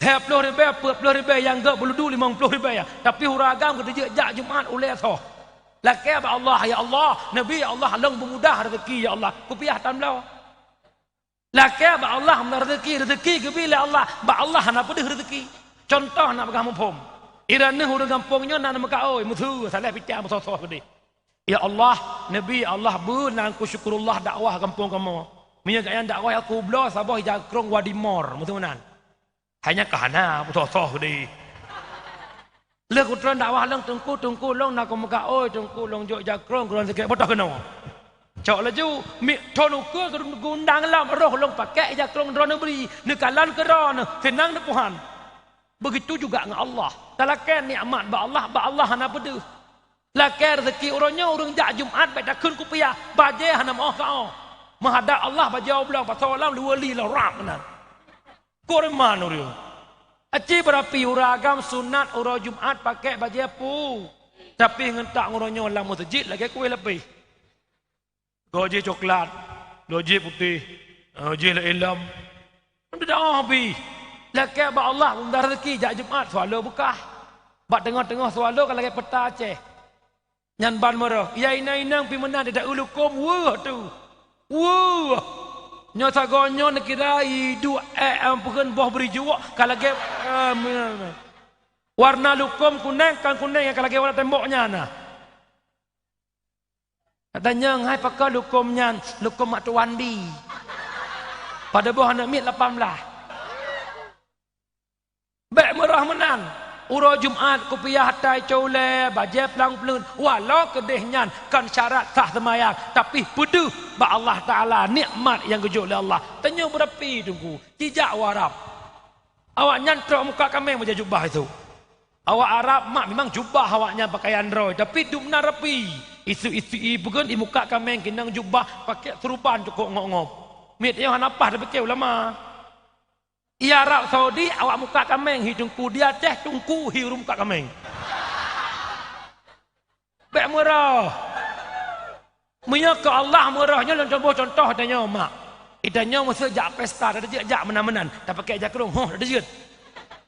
Lhée ploh ribée, peuet ploh ribée nyang gét beuludu limong ploh ribée. Tapi ureuëng agam geuteujeuet jak Jumat ulée soh. Lakée bak Allah, ya Allah, Nabi ya Allah, lôn beumudah rezeki ya Allah. Kupiah tan bloe. Lakée bak Allah meunan rezeki, rezeki geubri lé Allah, bak Allah hana peudeuh rezeki. Contoh nak peugah muphom. Iran neuh ureuëng gampông nyoe na meukaôi, meusu, salah pica meusoh-soh keudeh. Ya Allah, Nabi ya Allah, beu nan ku syukurullah dakwah gampông kamoe. Meunyoe gaya dakwah aku bloe saboh ija krong Wadi Mor, meusu nan. Hanya ka hana, meusoh-soh keudeh. Lheueh kutreun dakwah lôn teungku, teungku lôn na keumuka, oi teungku lôn jok jakrong keudroe sikét botoh keunoe. Cok laju, mik thon ukeue geundang lam roh lôn pakék jakrong droe neubri, neukalon keu droe neuh, seunang neupuhan. Begitu juga ngon Allah. Talakée nikmat bak Allah, bak Allah hana peudeuh. Lakée rezeki uroe nyoe ureuëng jak Jumat bék takheun kupiah, bajée hana meuoh kaoh. Meuhadab Allah bajée oblong pasoe lam luweue li lom rab meunan. Kureueng man ureuëng. Aci beurapi ureuëng agam sunat uroe Jumat pakék bajée pu. Tapi ngon tak uroe nyoe lam meuseujid lagée kueh leupeh. Goe jih coklat, goe jih putéh, goe jih lé ilom. Tidak habéh. Lakée bak Allah mudah rezeki jak Jumat swallow beukah. Bak teungoh-teungoh swallow ka lagée peta Aceh. Nyan ban meurôh, ya inong-inong pih meunan, di daeu lukom weueh tu. Weueh. Nyoe sagoe nyoe neukira iduek ék, em, peukheun boh bri juwok ka lagée, em, warna lukom kuneng, kan kuneng nyang ka lagée warna tembok nyan na. Katanyong hai pakon lukom nyan, lukom mak tuan bi. Pada boh aneuk miet lapan blaih. Bék meurah meunan. Uroe Jumat kupiah tai cot ulée, bajée plang pleuen, walau keudeh nyan kon syarat sah seumayang, tapi peudeuh bak Allah Taala nikmat nyang geujok lé Allah. Tanyoe beurapi teungku, jijak u Arab. Awaknyan trok muka kaméng bajée jubah itu. Awak Arab mak memang jubah awaknyan pakaian droe, tapi dum na rapi. Isu-isu i bukan di muka kameng kinang jubah pakai serban cukok ngop-ngop. Miet nyoe hana paih tapike ulama. I Arab Saudi awak muka kameng hi teungku, di Aceh teungku hi ureueng muka kameng. Bèk meurah. Meunyoe keu Allah meurah nyoe lôn cuba contoh tanyoe mak. Itanyoe meuseu jak pesta, tadi jeuet jak meunan-meunan, tapakèk jakrong, hoh, tadi jeuet.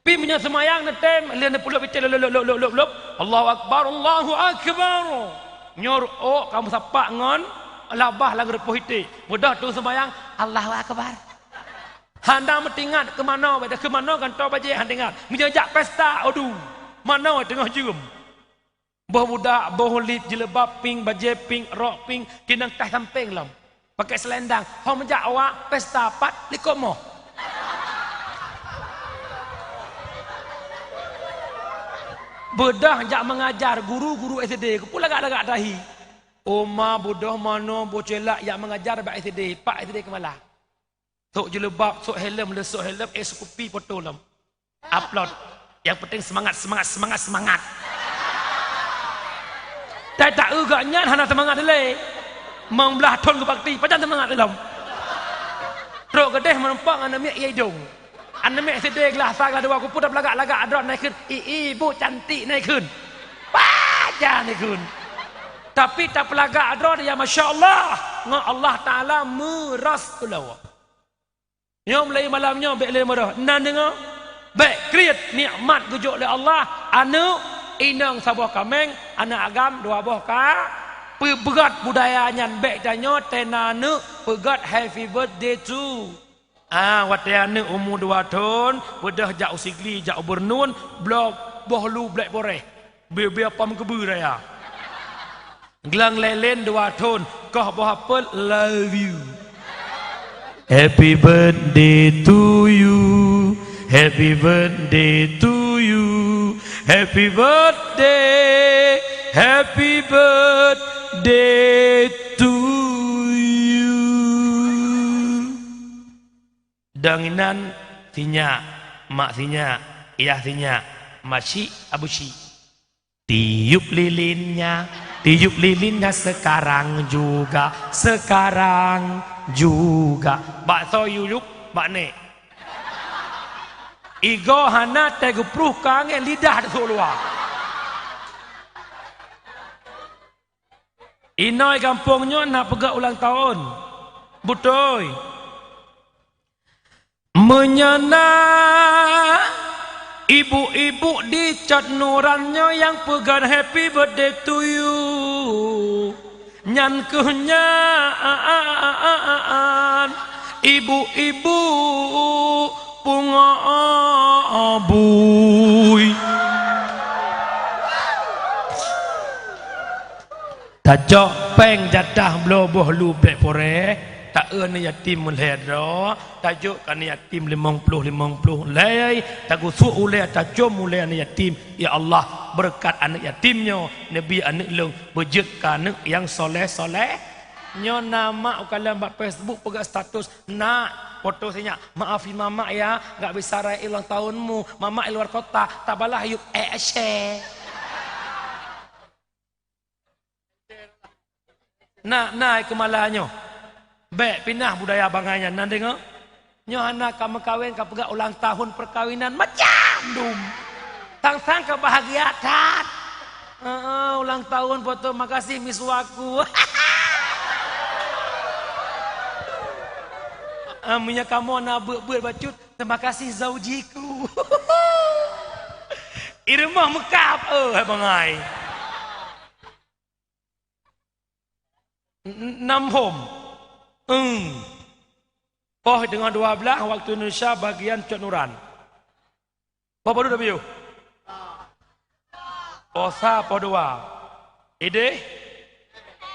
Pi meunyoe seumayang neutem, lheueh neupeulob iték lop, lop, lop, lop, lop, lop. Allahu Akbar, Allahu Akbar. Nyoe ruok kamoe sapak ngon labah lam geureupoh iték. Mudah tu seumayang, Allahu Akbar. Hana meutingat keu manoe, beda keu manoe gantoe bajèe hana ingat. Meunyoe jak pesta, aduh, manoe teungoh jeuem. Boh budak, boh lip, jilbab pink, bajèe pink, rok pink, kinang tah sampéng lom. Pakai selendang, hom jak awak pesta pat likot moh. Beudôh jak mengajar, guru-guru S D, keupeue lagak-lagak tahi. Oma beudôh manoe boh ceuhlak jak mengajar bak S D, pak S D Kemala. Sok jilbab, sok helm, le sok helm, eh, seukupi poto lom. Upload. Yang penting semangat, semangat, semangat, semangat. Tai tak eu gak nyan hana semangat lé. Mang blah thon geubakti, pajan semangat lom. Trok geudeh meureumpok ngon aneuk miet ie idong. Aneuk miet S D glah sa glah dua kupu dah pelagak-lagak adrot naikheun, "I, i, bu cantik naikheun." Pajan naikheun. Tapi tapelagak adrot ya masya Allah. Ngon Allah Taala meuras ulawak. Nyoe mulai malam nyoe bèk lé meurah. Nan deungoe? Bèk kriet nikmat geujok lé Allah, aneuk, inong saboh kaméng, aneuk agam dua boh ka, peubeurat budaya nyan bèk tanyoe tena aneuk peugöt happy birthday to. Ah, watèe aneuk umu dua thon, beudôh jak u Sigli, jak u Beureunuen, bloe boh lu blek poreh. Bie-bie apam keubeue raya. Glang lelen dua thon, koh boh apel, love you. Happy birthday to you. Happy birthday to you. Happy birthday. Happy birthday to you. Dang inan sinyak, mak sinyak, yah sinyak, masyik abusyik. Tiup lilinnya, tiup lilinnya sekarang juga, sekarang juga. Bakso yuyup, bak nek. Igoe hana teugeupruh ka angén lidah teusok luwa. Inoe gampông nyoe na peugah ulang tahun. Beutôi. Meunyoe na ibu-ibu di cot nuran nyoe nyang peugah happy birthday to you, nyan keuh nyan ibu-ibu pungo bui. Tacok péng jatah bloe boh lu bèk poreh, ta-eu aneuk yatim meulhèe droe, tajok keu aneuk yatim limong ploh limong ploh lhèe, tagusok ulèe tacom ulèe aneuk yatim. Ya Allah, beureukat aneuk yatim nyoe, neubi aneuk lôn beujeuet keu aneuk nyang soleh-soleh. Nyoe na mak ukalon bak Facebook peugah status, "Nak, foto sinyak, maafi mamak ya, nggak bisa rayain ulang tahunmu, mamak di luar kota, tabalah yub eh, eh, syeh." Na, na, Keumala nyoe. Bèk pinah budaya bangai nyan, na deungoe? Nyoe hana ka meukawen, ka peugah ulang tahun perkawinan, macam dum. Sang-sang ka bahagia that. Heeh, ulang tahun foto, "Makasih miswaku." Ah, meunyoe kamoe na beuet-beuet bacut, "Terima kasih zaujiku." I rumoh meukab, oh, hai bangai. N-, n-, nam hom. Eng. Poh teungoh dua blah waktu Indonesia bagian cot nuran. Poh padum tapiôh? Poh sa, poh dua. Idéh?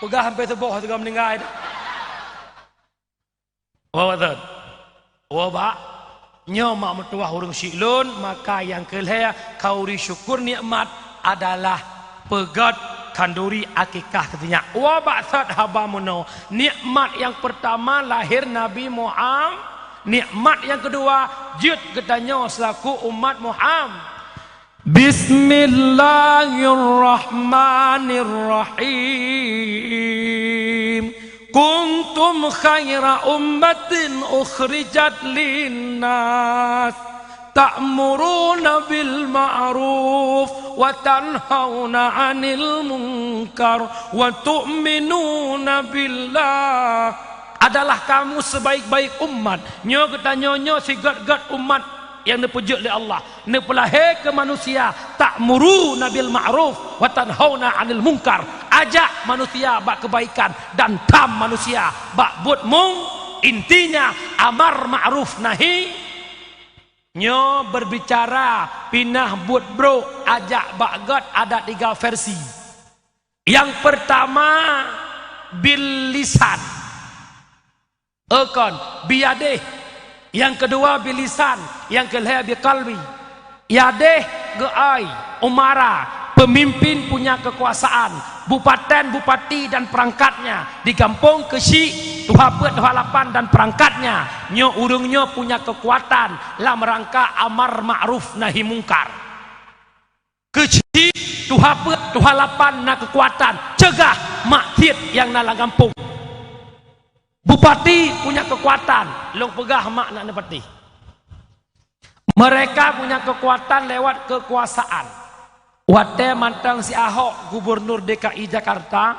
Peugah sampai suboh sigoe meuninggai. Wah, Pak Ustaz. Wah, Pak. Nyoe mak meutuwah ureueng syiek lôn, maka nyang keu lhèe khanduri syukur nikmat adalah peugöt khanduri akikah teuh nyan. Wah, Pak Ustaz, haba meunoe. Nikmat nyang peurtama lahé Nabi Muham-, nikmat nyang keudua jeuet geutanyoe seulaku umat Muham-, Bismillahirrahmanirrahim. Kuntum khaira ummatin ukhrijat linnas, ta'muruna bil ma'ruf wa tanhauna 'anil munkar wa tu'minuna billah. Adalah kamu sebaik-baik umat. Nyoe geutanyoe nyoe sigét-gét umat nyang neupeujeuet lé Allah, neupeulahé keu manusia, ta'muruna bil ma'ruf wa tanhauna 'anil munkar, ajak manusia bak keubaikan dan tham manusia bak buet mung-, intinya amar ma'ruf nahi. Nyoe berbicara pinah buet brok, ajak bak gét ada tiga versi. Yang pertama, bil lisan. Eukon, biyadeh. Yang kedua, bil lisan. Yang kelhée, bi qalbi. Yadeh, geuai, umara, pemimpin punya kekuasaan, bupaten, bupati dan perangkatnya, di gampông keuchik, tuha peuet, tuha lapan dan perangkatnya. Nyoe ureuëng nyoe punya kekuatan lam rangka amar ma'ruf nahi mungkar. Keuchik, tuha peuet, tuha lapan na keukuatan cegah maksiet nyang na lam gampông. Bupati punya kekuatan, lôn peugah mak na neupati. Mereka punya kekuatan lewat kekuasaan. Watée mantong si Ahok gubernur D K I Jakarta,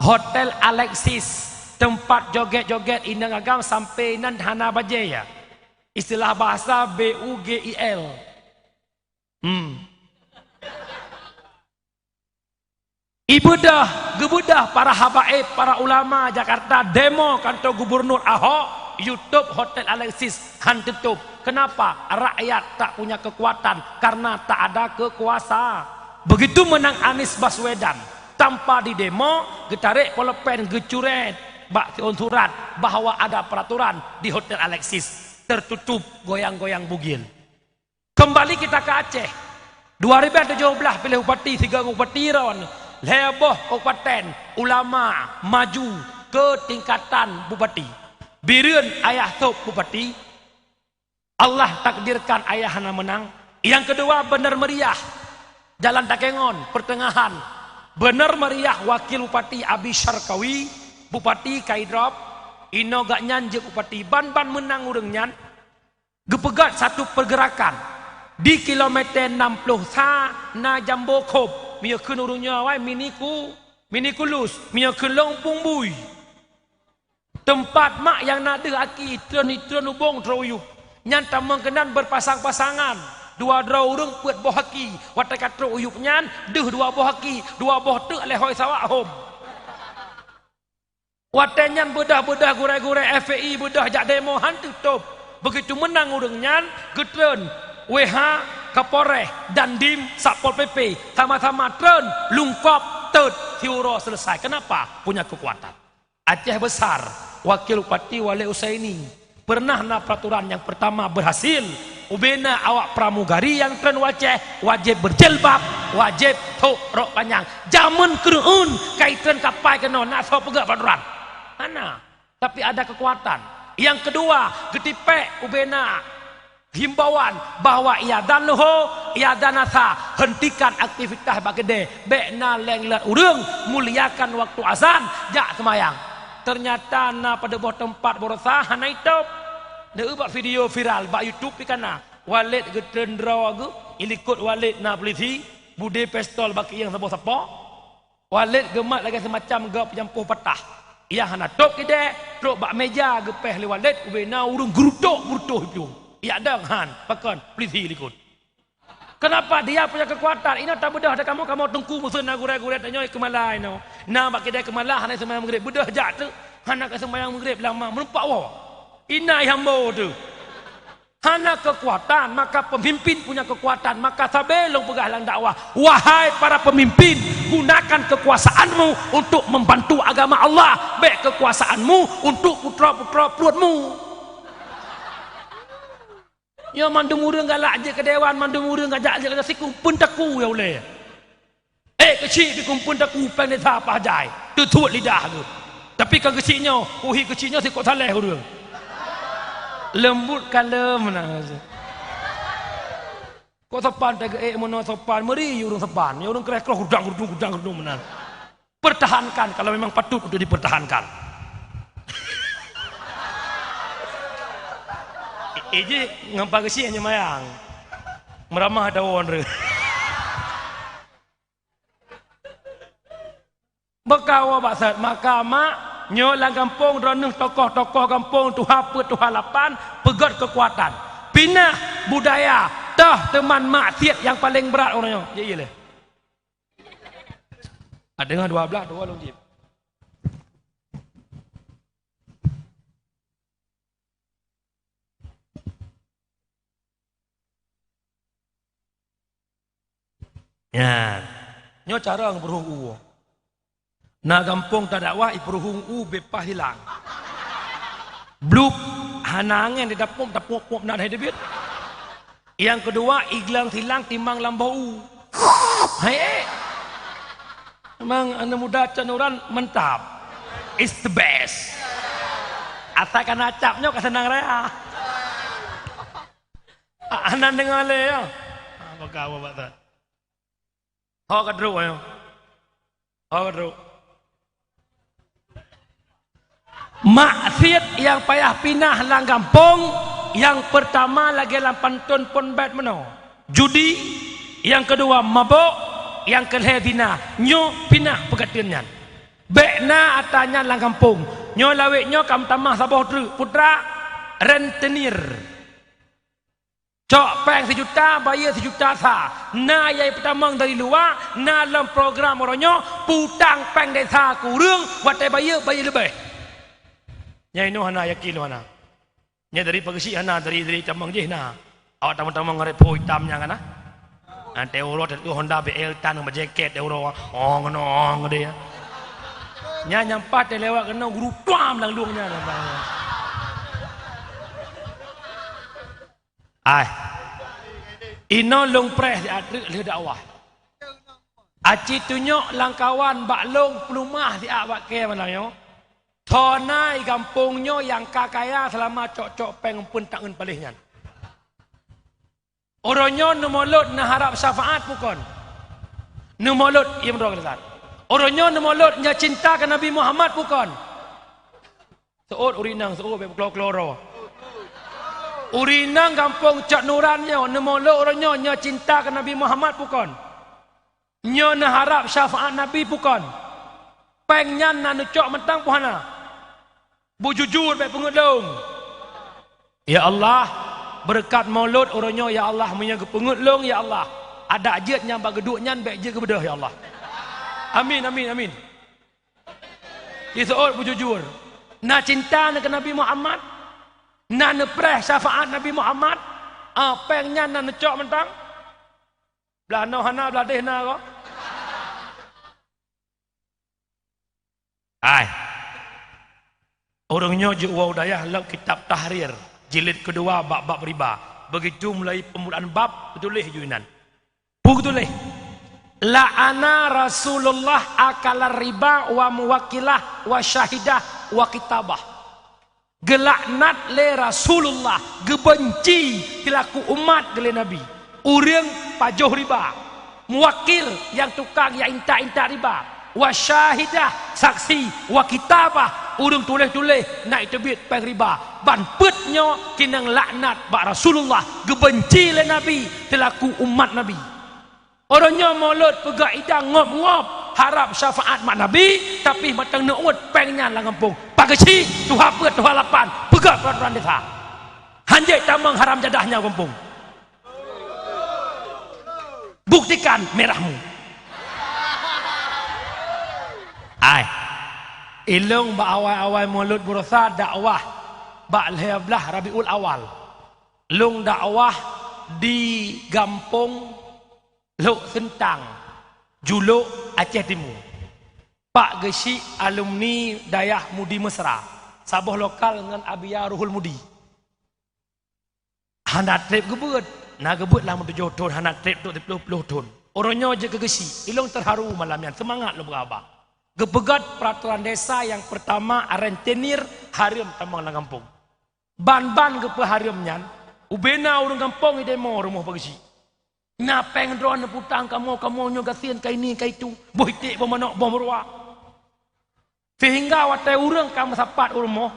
Hotel Alexis, tempat joget-joget inong agam sampai nan hana bajée ya. Istilah bahasa B U G I L. Hmm. Ibeudôh, geubeudôh para habaib, para ulama Jakarta demo kantor gubernur Ahok, YouTube Hotel Alexis han teutup. Kenapa? Rakyat tak punya kekuatan karena tak ada kekuasa. Begitu menang Anies Baswedan, tanpa didemo, geutarek polpen, geucuret bak siôn surat bahwa ada peraturan di Hotel Alexis tertutup goyang-goyang bugil. Kembali kita ke Aceh. Dua ribu tujuh belas piléh bupati, sigoe bupati ron, lhée boh kabupaten, ulama maju ke tingkatan bupati. Bireuen ayah sôb bupati, Allah takdirkan ayah hana menang. Yang kedua, benar meriah, Jalan Takengon, pertengahan. Benar meriah wakil bupati Abi Syarkawi, bupati ka idrop, inoe gobnyan jeuet bupati, ban-ban menang ureuëng nyan. Geupeugét satu pergerakan di kilometer enam puluh sa na Jambo Khop, meunyoe kheun ureuëng nyoe awai miniku-, minikulus, meunyoe kheun lôn bumbui. Teumpat mak nyang na deuh aki, treun, treun ubong, treun uyueb. Nyan tamong keunan berpasang-pasangan. Dua droe ureuëng peuet boh aki. Watée ka trok uyueb nyan, deuh dua boh aki, dua boh teuk lé hôi sawak hom. Watée nyan beudôh-beudôh gurée-gurée F P I beudôh jak demo han teutob. Begitu menang ureuëng nyan, geutreun W H, Kapolres, Dandim, Satpol P P, sama-sama treun, lungkop, teut, siuroe selesai. Kenapa? Punya kekuatan. Aceh Besar, Wakil Bupati Walid Husaini. Pernah na peraturan nyang pertama berhasil, ubena awak pramugari nyang treun u Aceh wajéb berjilbab, wajéb thok rok panyang. Jameun keureueun ka itreun kapai keunoe na soe peugah peraturan? Hana. Tapi ada kekuatan. Yang kedua, geutipék ubena himbauan bahwa iadzan luho, iadzan asa, hentikan aktivitas bak keudè, bék na leng lat ureuëng, muliakan waktu azan, jak seumayang. Ternyata na padub boh teumpat baroesa hana itôb. Neueu bak video viral bak YouTube pih ka na. Walid geutreun droe geuh, ilikot Walid na polisi, budé pistol bak keuieng saboh sapo. Walid geumat lagée seumacam geu peujampoh patah. Ia hana tôb keudè, trok bak meja geupéh lé Walid, ubena ureuëng geurutok-geurutoh iplueng. Ia dong han, pakon, polisi likot. Kenapa? Dia punya kekuatan. Inoe tabeudôh dah kamoe, kamoe teungku meuseu na gurée-gurée tanyoe Keumala inoe. Na bak keudè Keumala hana seumayang Maghrib. Beudôh jak teuk, hana ka seumayang Maghrib lama, meureumpok woe. Ina ihambo teuh. Hana kekuatan, maka pemimpin punya kekuatan. Maka sabe lôn peugah lam dakwah, wahai para pemimpin, gunakan kekuasaanmu untuk membantu agama Allah, bék kekuasaanmu untuk putroe-putroe pruetmu. Nyoe mandum ureuëng galak jeuet keu dewan, mandum ureuëng gajak jeuet keu siku, pun taku ya ulée. Eh, keuchik di kumpul taku péng desa pah jai, teutuet lidah geuh. Tapi ka keuchik nyoe, uhi keuchik nyoe sikok saleh ureuëng. Leumbut kalem na. Kok sopan teugeuk meunoe sopan, meuri ureuëng sopan. Ya ureuëng kreh-kroh gudang-gudung, gudang-gudung meunan. Pertahankan kalau memang patut untuk dipertahankan. Iji ngampa geusi hanya mayang. Meramah tawon re. Beukawa bak sat maka mak nyoe lam gampông droeneuh tokoh-tokoh gampông tuha peuet tuha lapan peugöt keukuatan. Pinah budaya toh teuman maksiet nyang paleng brat uroe nyoe. Jih lé. Adeungoe dua blaih dua lôn jih. Nyan. Nyoe cara ngeubrueng u. Na gampông tadakwah iprueng u bepah hilang. Blub hana angén di dapôm tapôp-pôp na hai debit. Nyang keudua iglang silang timang lam boh u. Hai eh. Memang aneuk muda canuran mantap. It's the best. Asai kana cap nyoe ka seunang raya. Ah, hana deungoe lé, ya. Ah, baka awak bak that. Ho ka trok, ya. Ho ka trok. Maksiet nyang payah pinah lam gampông, nyang peurtama lagée lam pantôn phon bét meunoe. Judi, nyang keudua mabök, nyang keulhée zina. Nyoe pinah peukateun nyan. Bék na atra nyan lam gampông. Nyoe lawét nyoe ka meutamah saboh treuk putra rentenir. Cok péng sijuta, bayeue sijuta sa. Na nyang peutamong dari luwa, na lom program uroe nyoe, putang péng desa keu ureuëng, watée bayeue, bayeue leubeh. Nyang inoe hana yakin lôn hana. Nyan dari peugeusik hana, dari, dari tamong jih na. Awak tamong-tamong ngon repo itam nyan kana. Nanti uroe teuh Honda B L tan ngon jaket teuh uroe. Oh, ngono, oh, ngono dia. Nyan nyang pat teuh lewat keunoe guru tuam lam lueng nyan. Ai. Inoe lôn preh di ateueh lheueh dakwah. Aci tunyok lamkawan bak lôn peulumah siat bak kée malam nyoe. Thona i gampông nyoe nyang ka kaya seulama cok-cok péng eumpeuen taeun paléh nyan. Uroe nyoe neumolot neuharab syafaat bukon? Neumolot, iya meudroe keudesat. Uroe nyoe neumolot nyoe cinta keu Nabi Muhammad bukon? Seuôt ureuëng inong, seuôt bék beuklo-kloro. Ureuëng inong gampông Cot Nuran nyoe neumolot uroe nyoe nyoe cinta keu Nabi Muhammad bukon? Nyoe neuharab syafaat Nabi bukon? Péng nyan na neucok mantong peue hana? Beujujur bék peungeuet lôn. Ya Allah, beureukat molot uroe nyoe ya Allah, meunyoe geupeungeuet lôn ya Allah, adak jeuet nyang bak geuduek nyan bék jeuet geubeudôh ya Allah. Amin, amin, amin. Jiseuôt beujujur. Na cinta na keu Nabi Muhammad? Na neupreh syafaat Nabi Muhammad? Ah, péng nyan na neucok mantong? Blah noe hana, blah déh na ko. Hai. Ureuëng nyoe jeuet woe u dayah lom kitab Tahrir, jilid keudua bak bab riba. Begitu mulai peumulaan bab, teutuléh ju inan. Peue teutuléh? La'ana Rasulullah akalar riba wa muwakkilah wa syahidah wa kitabah. Geulaknat lé Rasulullah, geubeunci silaku umat geuh lé Nabi, ureuëng pajoh riba, muwakil nyang tukang nyang intat-intat riba, wa syahidah, saksi, wa kitabah, ureuëng tuléh-tuléh na iteubiet péng riba. Ban peuet nyoe keunong laknat bak Rasulullah, geubeunci lé Nabi silaku umat Nabi. Uroe nyoe molot peugah idang ngop-ngop, harab syafaat mak Nabi, tapi mantong neuôt péng nyan lam gampông. Pageusik, tuha peuet, tuha lapan, peugah peuratoran desa. Hanjeuet tamong haram jadah nyan gampông. Buktikan merahmu. Ai. Ilong bak awai-awai molot beurasa dakwah bak lhée blaih Rabiul Awal. Lôn dakwah di gampông Lhok Seuntang, Julok, Aceh Timu. Pak Geuchik alumni Dayah Mudi Mesra, saboh lokal ngon Abiya Ruhul Mudi. Hana treb geubeuet, na geubeuet lam tujoh thon, hana treb trok siplôh ploh thon. Uroe nyoe jeuet keu Geuchik, ilong teuharu malam nyan, seumangat lôn beuraba. Geupeugöt peuratoran desa nyang peurtama rentenir hareuem tamong lam gampông. Ban-ban geupeuhareuem nyan, ubena ureuëng gampông idemo rumoh Pak Geuchik. Na péng droeneuh neuputang kamoe, kamoe nyoe gasien ka ini ka itu, boh iték, boh manok, boh meuruwa. Sehingga watée ureuëng ka meusapat u rumoh,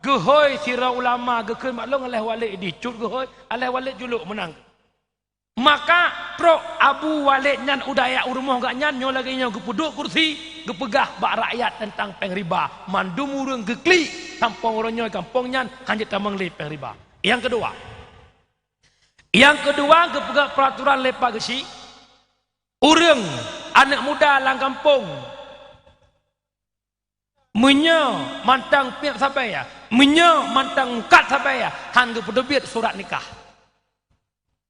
geuhôi sidroe ulama geukheun bak lôn, "Alah Walid di cut geuhôi, alah Walid julok meunang." Maka trok Abu Walid nyan u dayah u rumoh geuh nyan, nyoe lagée nyoe geupeuduek kursi, geupeugah bak rakyat teuntang péng riba. Mandum ureuëng geuklik, sampoe uroe nyoe gampông nyan hana jitamong lé péng riba. Nyang keudua, nyang keudua geupeugah peuraturan lé Pak Geuchik, ureuëng aneuëk muda lam gampông, meunyoe mantong piep sabai, ya, meunyoe mantong ungkat sabai, ya, han geupeuteubiet surat nikah.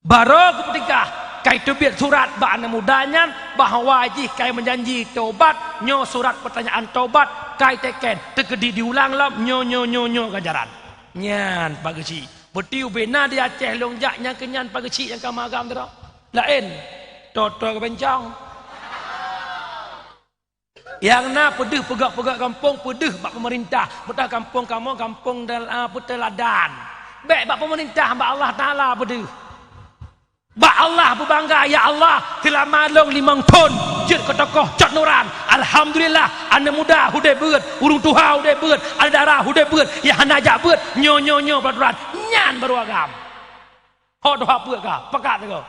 Barô geupeunikah, ka iteubiet surat bak aneuëk muda nyan bahwa jih ka meujanji taubat, nyoe surat peutanyaan taubat ka iteken, teukeudi diulang lom nyoe, nyoe, nyoe, nyoe ganjaran. Nyan Pak Geuchik. Beutôi ubena di Aceh lôn jak nyang keu nyan Pak Geuchik nyang ka magam droe. Laén, toe-toe geubencong. Nyang na peudeuh peugah-peugah gampông, peudeuh bak peumeurintah. Beutôi gampông kamoe gampông dal-, a, peuteuladan. Bék bak peumeurintah, bak Allah Taala peudeuh. Bak Allah beubangga, "Ya Allah, seulama lôn limong thon jeuet keu tokoh Cut Nuran. Alhamdulillah, aneuëk muda udeb beuet, ureuëng tuha udeb beuet, aneuëk dara udeb beuet, nyang hana jak beuet, nyoe, nyoe, nyoe peuraturan." Nyan baru agam. Ho tuha peuet ka, pakat teuk.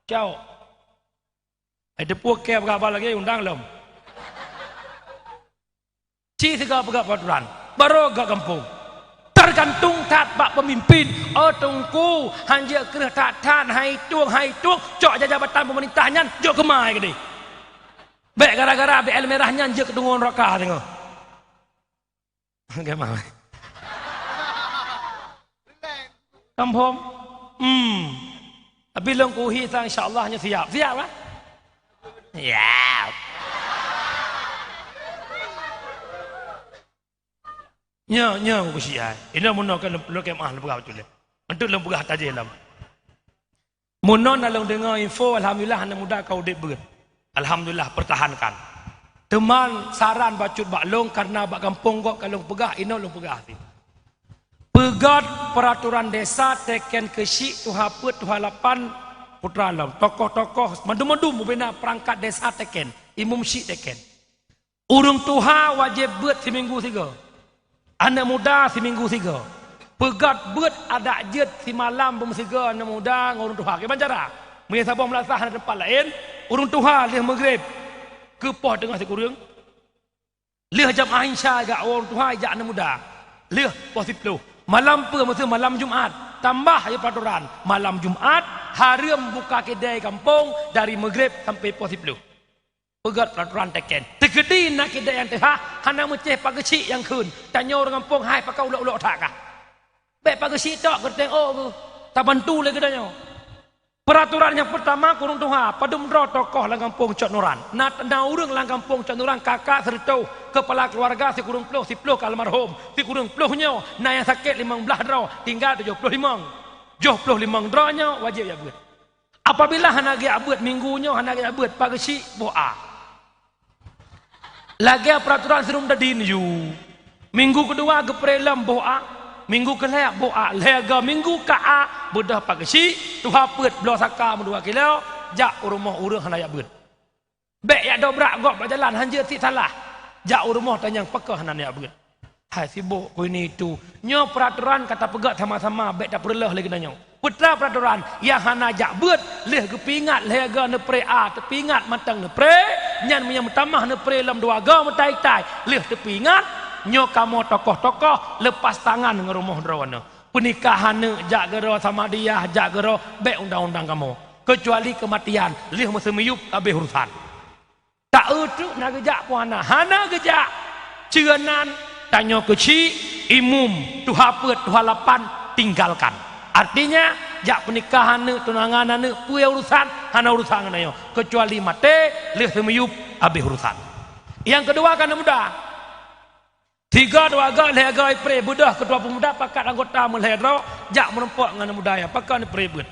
Cok. Ai teupue kée peugah lagée undang lom. Ci siga peugah peuraturan, barô gak gampông. Teugantung that bak peumimpin. Oh teungku, hanjeuet kreueh that-that, hai tueng, hai tueng, cok jabatan peumeurintah nyan jok keumai keudeh. Bék gara-gara B L merah nyan jeuet keu tunggong neuraka teungoh. Gampông. Hmm. Tapi lôn kuhi sang, insya Allah nyoe siap. Siap kan? Siap. Nyoe, nyoe kusi ai. Inoe meunoe kan lôn kemah lôn peugah beutôi lé. Enteuk lôn peugah tajé lom. Meunoe na lôn deungoe info, alhamdulillah, aneuëk muda ka udeb beuet. Alhamdulillah, pertahankan. Teuma saran bacut bak lôn, karena bak gampông gob ka lôn peugah, inoe lôn peugah cit. Peugét peuraturan desa, teken keuchik, tuha peuet, tuha lapan, putra lom. Tokoh-tokoh, mandum-mandum bubena peurangkat desa teken, imum chik teken. Ureuëng tuha wajéb beuet siminggu sigoe. Aneuëk muda siminggu sigoe. Peugét beuet adak jeuet simalam beumeusigoe aneuëk muda ngon ureuëng tuha. Kiban cara? Meunyoe saboh meulasah hana teumpat laén, ureuëng tuha lheueh meugreb keu poh teungoh sikureueng. Lheueh jamaah insya jak ureuëng tuha jak aneuëk muda. Lheueh poh siplôh. Malam peue meuseue malam Jumat. Tambah lé peuraturan. Malam Jumat, hareuem buka keudai gampông dari meugreb sampai poh siplôh. Peugét peuraturan teken. Teukeudi na keudai nyang teuhah, hana meucéh Pak Geuchik nyang kheun. Tanyoe ureuëng gampông hai pakon ulok-ulok that kah. Bék Pak Geuchik tok geutanyoe, oh, tabantu lé geutanyoe. Peuraturan nyang peurtama keu ureuëng tuha, padum droe tokoh lam gampông Cut Nuran. Na, na ureuëng lam gampông Cut Nuran kakak sireutôh, keupala keuluwarga sikureueng ploh, siplôh ka almarhum, sikureueng ploh nyoe, na nyang sakét limong blaih droe, tinggai tujoh ploh limong. Joh ploh limong droe nyoe wajéb jak beuet. Apabila hana geujak beuet minggu nyoe, hana geujak beuet, Pak Geuchik boh a. Lagée peuraturan sirum dadin yue. Minggu keudua geupré lom boh a. Minggu keulhée boh a. Lhée go minggu ka a, beudôh Pak Geuchik, tuha peuet bloe saka meudua kilo, jak u rumoh ureuëng hana jak beuet. Bék jak dobrak gob bak jalan, hanjeuet cit salah. Jak u rumoh tanyong pakon hana jak beuet. Hai sibok ku ini itu. Nyoe peuraturan ka tapeugét sama-sama, bék tapeureuloh lé geutanyoe. Peue teuma peuraturan nyang hana jak beuet, lheueh geupeuingat lhée go neupré a, teupeuingat mantong neupré, nyan meunyoe meutamah neupré lom dua go meutai-tai, lheueh teupeuingat, nyoe kamoe tokoh-tokoh leupah tangan ngon rumoh droeneuh. Peunikahan neuk jak geuro sama dia, jak geuro bék undang-undang kamoe. Keucuali keumatian, lheueh meuseumiyueb habéh urusan. Ta-eu treuk na geujak peue hana, hana geujak. Ceunan tanyoe keuchik, imum, tuha peuet, tuha lapan, tinggalkan. Artinya, jak peunikahan neuk, tunangan neuk, peue urusan, hana urusan ngon tanyoe. Keucuali maté, lheueh seumiyueb, habéh urusan. Nyang keudua ka aneuëk muda. Tiga, dua go, lhée go ipré, beudôh keutua peumuda pakat anggota meulhée droe, jak meurumpok ngon aneuëk muda nyan, pakon ipré beuet.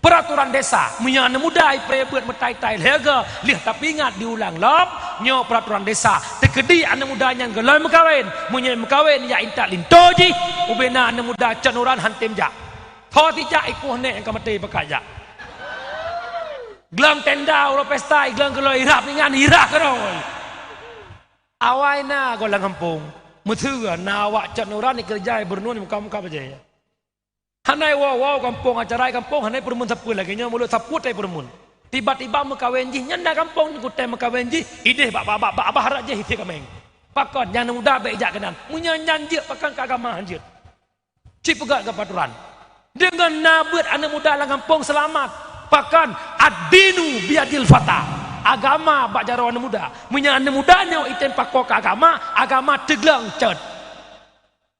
Peuraturan desa, meunyoe aneuëk muda ipré beuet meutai-tai lhée go, lheueh tapeuingat diulang lom, nyoe peuraturan desa. Teukeudi aneuëk muda nyan geuloi meukawen, meunyoe meukawen jak intat linto jih, ubena aneuëk muda Cut Nuran han tem jak. Tho sijak ipoh nék nyang ka maté pakat jak. Glam tenda uroe pesta, iglam keulôi irap ingat irah keudroe. Awai na goh lam gampông. Meuseu na awak cot nuran dikeureuja gubernur muka-muka bajée. Hana woe-woe gampông, acara gampông hana peurumun sapeue lagée nyoe, mulut sapeue tai peurumun. Tiba-tiba meukawen jih, nyan na gampông nyoe kutem meukawen jih, ideh bak, bak, bak, bak abah rot jih isi kaméng. Pakon nyang muda bék jak keunan. Meunyoe nyan jeuet pakon keu agama han jeuet. Cit peugah keu paturan. Deungon na beuet aneuk muda lam gampông seulamat. Pakon ad-dinu biyadil fata. Agama bak jaroe aneuk muda. Meunyoe aneuk muda nyoe item pakoe keu agama, agama teugleng cot.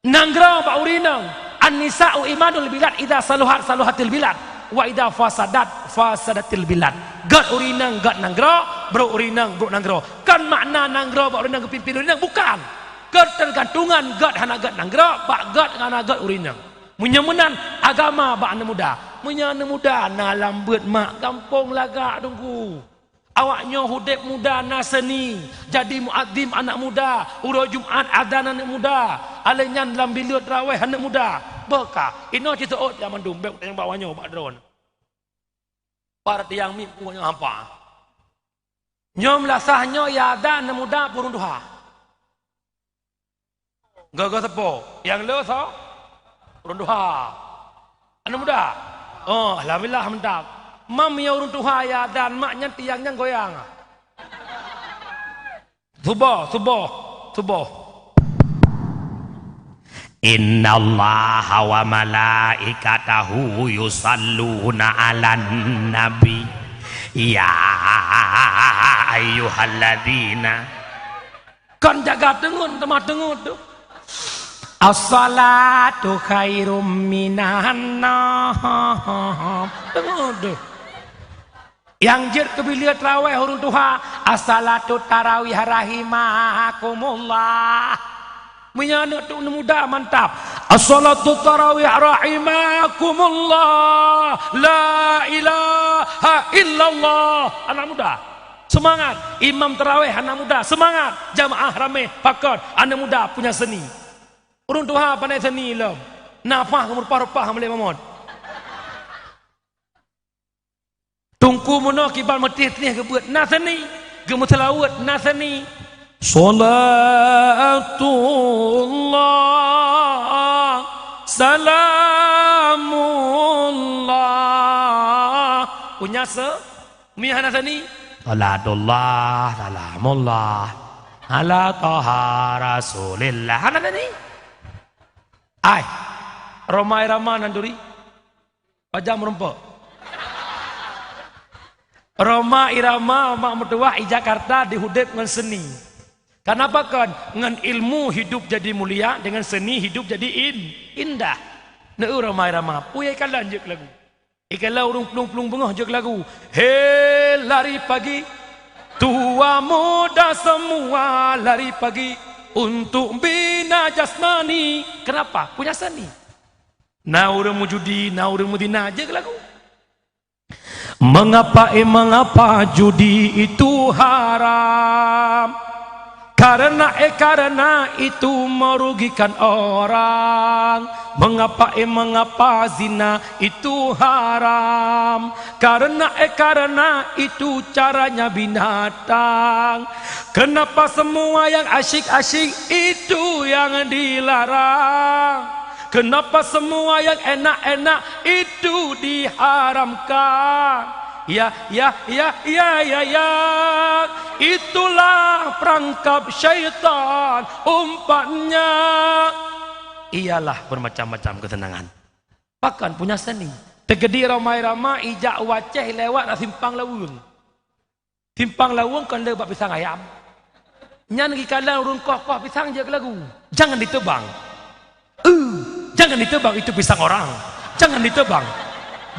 Nanggroe bak ureueng inong. An-nisa'u imadul bilad, idza saluhat saluhatil bilad, wa idza fasadat fasadatil bilad. Gét ureueng inong gét nanggroe, brok ureueng inong brok nanggroe. Kon makna nanggroe bak ureueng inong geupimpin ureueng inong, bukan. Keuteugantungan gét hana gét nanggroe bak gét hana gét ureueng inong. Meunyoe meunan agama bak aneuk muda. Meunyoe aneuk muda na lam beuet mak gampông lagak teungku. Awak nyoe udeb muda na seuni, jadi muadzim aneuk muda, uroe Jumat adzan aneuk muda, alèh nyan lam bileue traweh aneuk muda. Beuka, inoe cit seuôt nyang mandum, bék nyang bak nyoe bak droeneuh. Par tiang miet nyoe hampa. Nyoe meulasah nyoe ya adzan aneuk muda peurueng tuha. Gogo seupôt, nyang le soe? Ureueng tuha. Aneuk muda? Oh, alhamdulillah mantap. Mam ya ureueng tuha ya adzan mak nyan tiang nyan goyang. Suboh, suboh, suboh. Innallaha wa malaikatahu yusalluna 'alan nabi. Ya ayyuhalladzina Kon jaga teungeut, teuma teungeut tu. As-salatu khairum minan naum. Teungeut tu. Nyang jeuet keu bileue traweh ureueng tuha, as-salatu tarawih rahimakumullah. Meunyoe aneuk tu muda mantap. As-salatu tarawih rahimakumullah. La ilaha illallah. Anak muda. Seumangat! Imam teurawéh hana muda, seumangat! Jamaah ramé, pakon, aneuk muda punya seuni. Ureueng tuha pandai seuni lom. Nafah geumeureupah-reupah meulé mamot. Teungku meunoe kiban meutéh-téh geubeuet na seuni, geumeuseulaweuet na seuni. Shalatullah, salamullah. Punya se- Mi hana seuni? Salatullah, salamullah, ala Taha Rasulillah. Hana seuni? Ai, Rhoma Irama nan turi. Pajan meurumpok. Rhoma Irama mak meutuwah i Jakarta diudeb ngon seuni. Kenapa kon? Ngon ilmu hidup jadi mulia, dengan seni hidup jadi in-, indah. Neu Rhoma Irama, puyée kalon jeuet lagu. Ikala ureueng plueng-plueng beungoh jeuet lagu. He lari pagi, tua muda semua lari pagi untuk bina jasmani. Kenapa? Punya seni. Na ureueng meujudi, na ureueng meuzina, jeuet lagu. Mengapa, eh, mengapa judi itu haram? Karena, eh, karena itu merugikan orang. Mengapa, eh, mengapa zina itu haram? Karena, eh, karena itu caranya binatang. Kenapa semua yang asyik-asyik itu yang dilarang? Kenapa semua yang enak-enak itu diharamkan? Ya, ya, ya, ya, ya, ya. Itulah perangkap syaitan, umpannya ialah bermacam-macam kesenangan. Pakon punya seni. Teukeudi Rhoma Irama ijak u Aceh lewat na simpang laweueng. Simpang laweueng kon le bak pisang ayam. Nyan geukalon ureueng koh-koh pisang jeuet lagu. Jangan ditebang. Eh, jangan ditebang itu pisang orang. Jangan ditebang.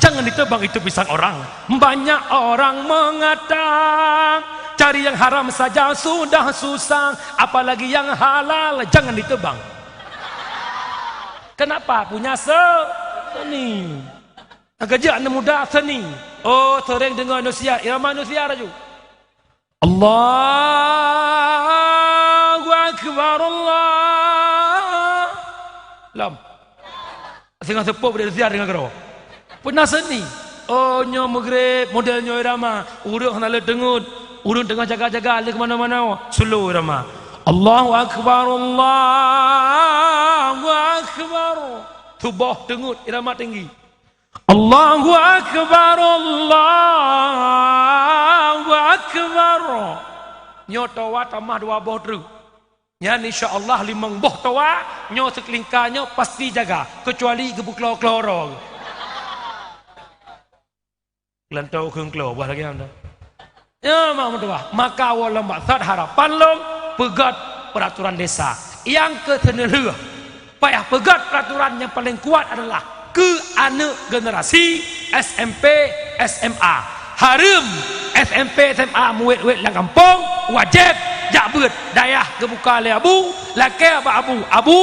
Jangan ditebang itu pisang orang. Banyak orang mengata, cari yang haram saja sudah susah, apalagi yang halal jangan ditebang. Kenapa? Punya se-, seni. Nyang keujeuet aneuk muda seni. Oh, sering deungoe nasihat, irama nasihat laju. Allahu Akbar, Allah. Lom. Singoh seupôt beude nasihat deungon keudroe. Peuna seni. Oh, nyoe Maghrib, model nyoe irama. Ureueng hana le teungeut. Ureueng teungoh jaga-jaga, le keu manoe-manoe. Slow irama. Allahu Akbar, Allahu Akbar. Suboh teungeut, irama tinggi. Allahu Akbar, Allahu Akbar. Nyoe towa tamah dua boh treuk. Nyan insya Allah limong boh towa, nyoe seukeulingka nyoe pasti jaga, keucuali geubeuklo-klo uroe. Lanto kheun klo, bah lagèe nyan. Ya, mak meutuah. Maka wallahu maksud harapan lom peugöt peraturan desa. Nyang keu seuneulheueh payah peugöt peraturan nyang paleng kuat adalah keu aneuk generasi S M P, S M A. Hareuem S M P, S M A muet-uet lam gampông, wajéb jak beuet dayah geubuka lé abu, lakèe bak abu, abu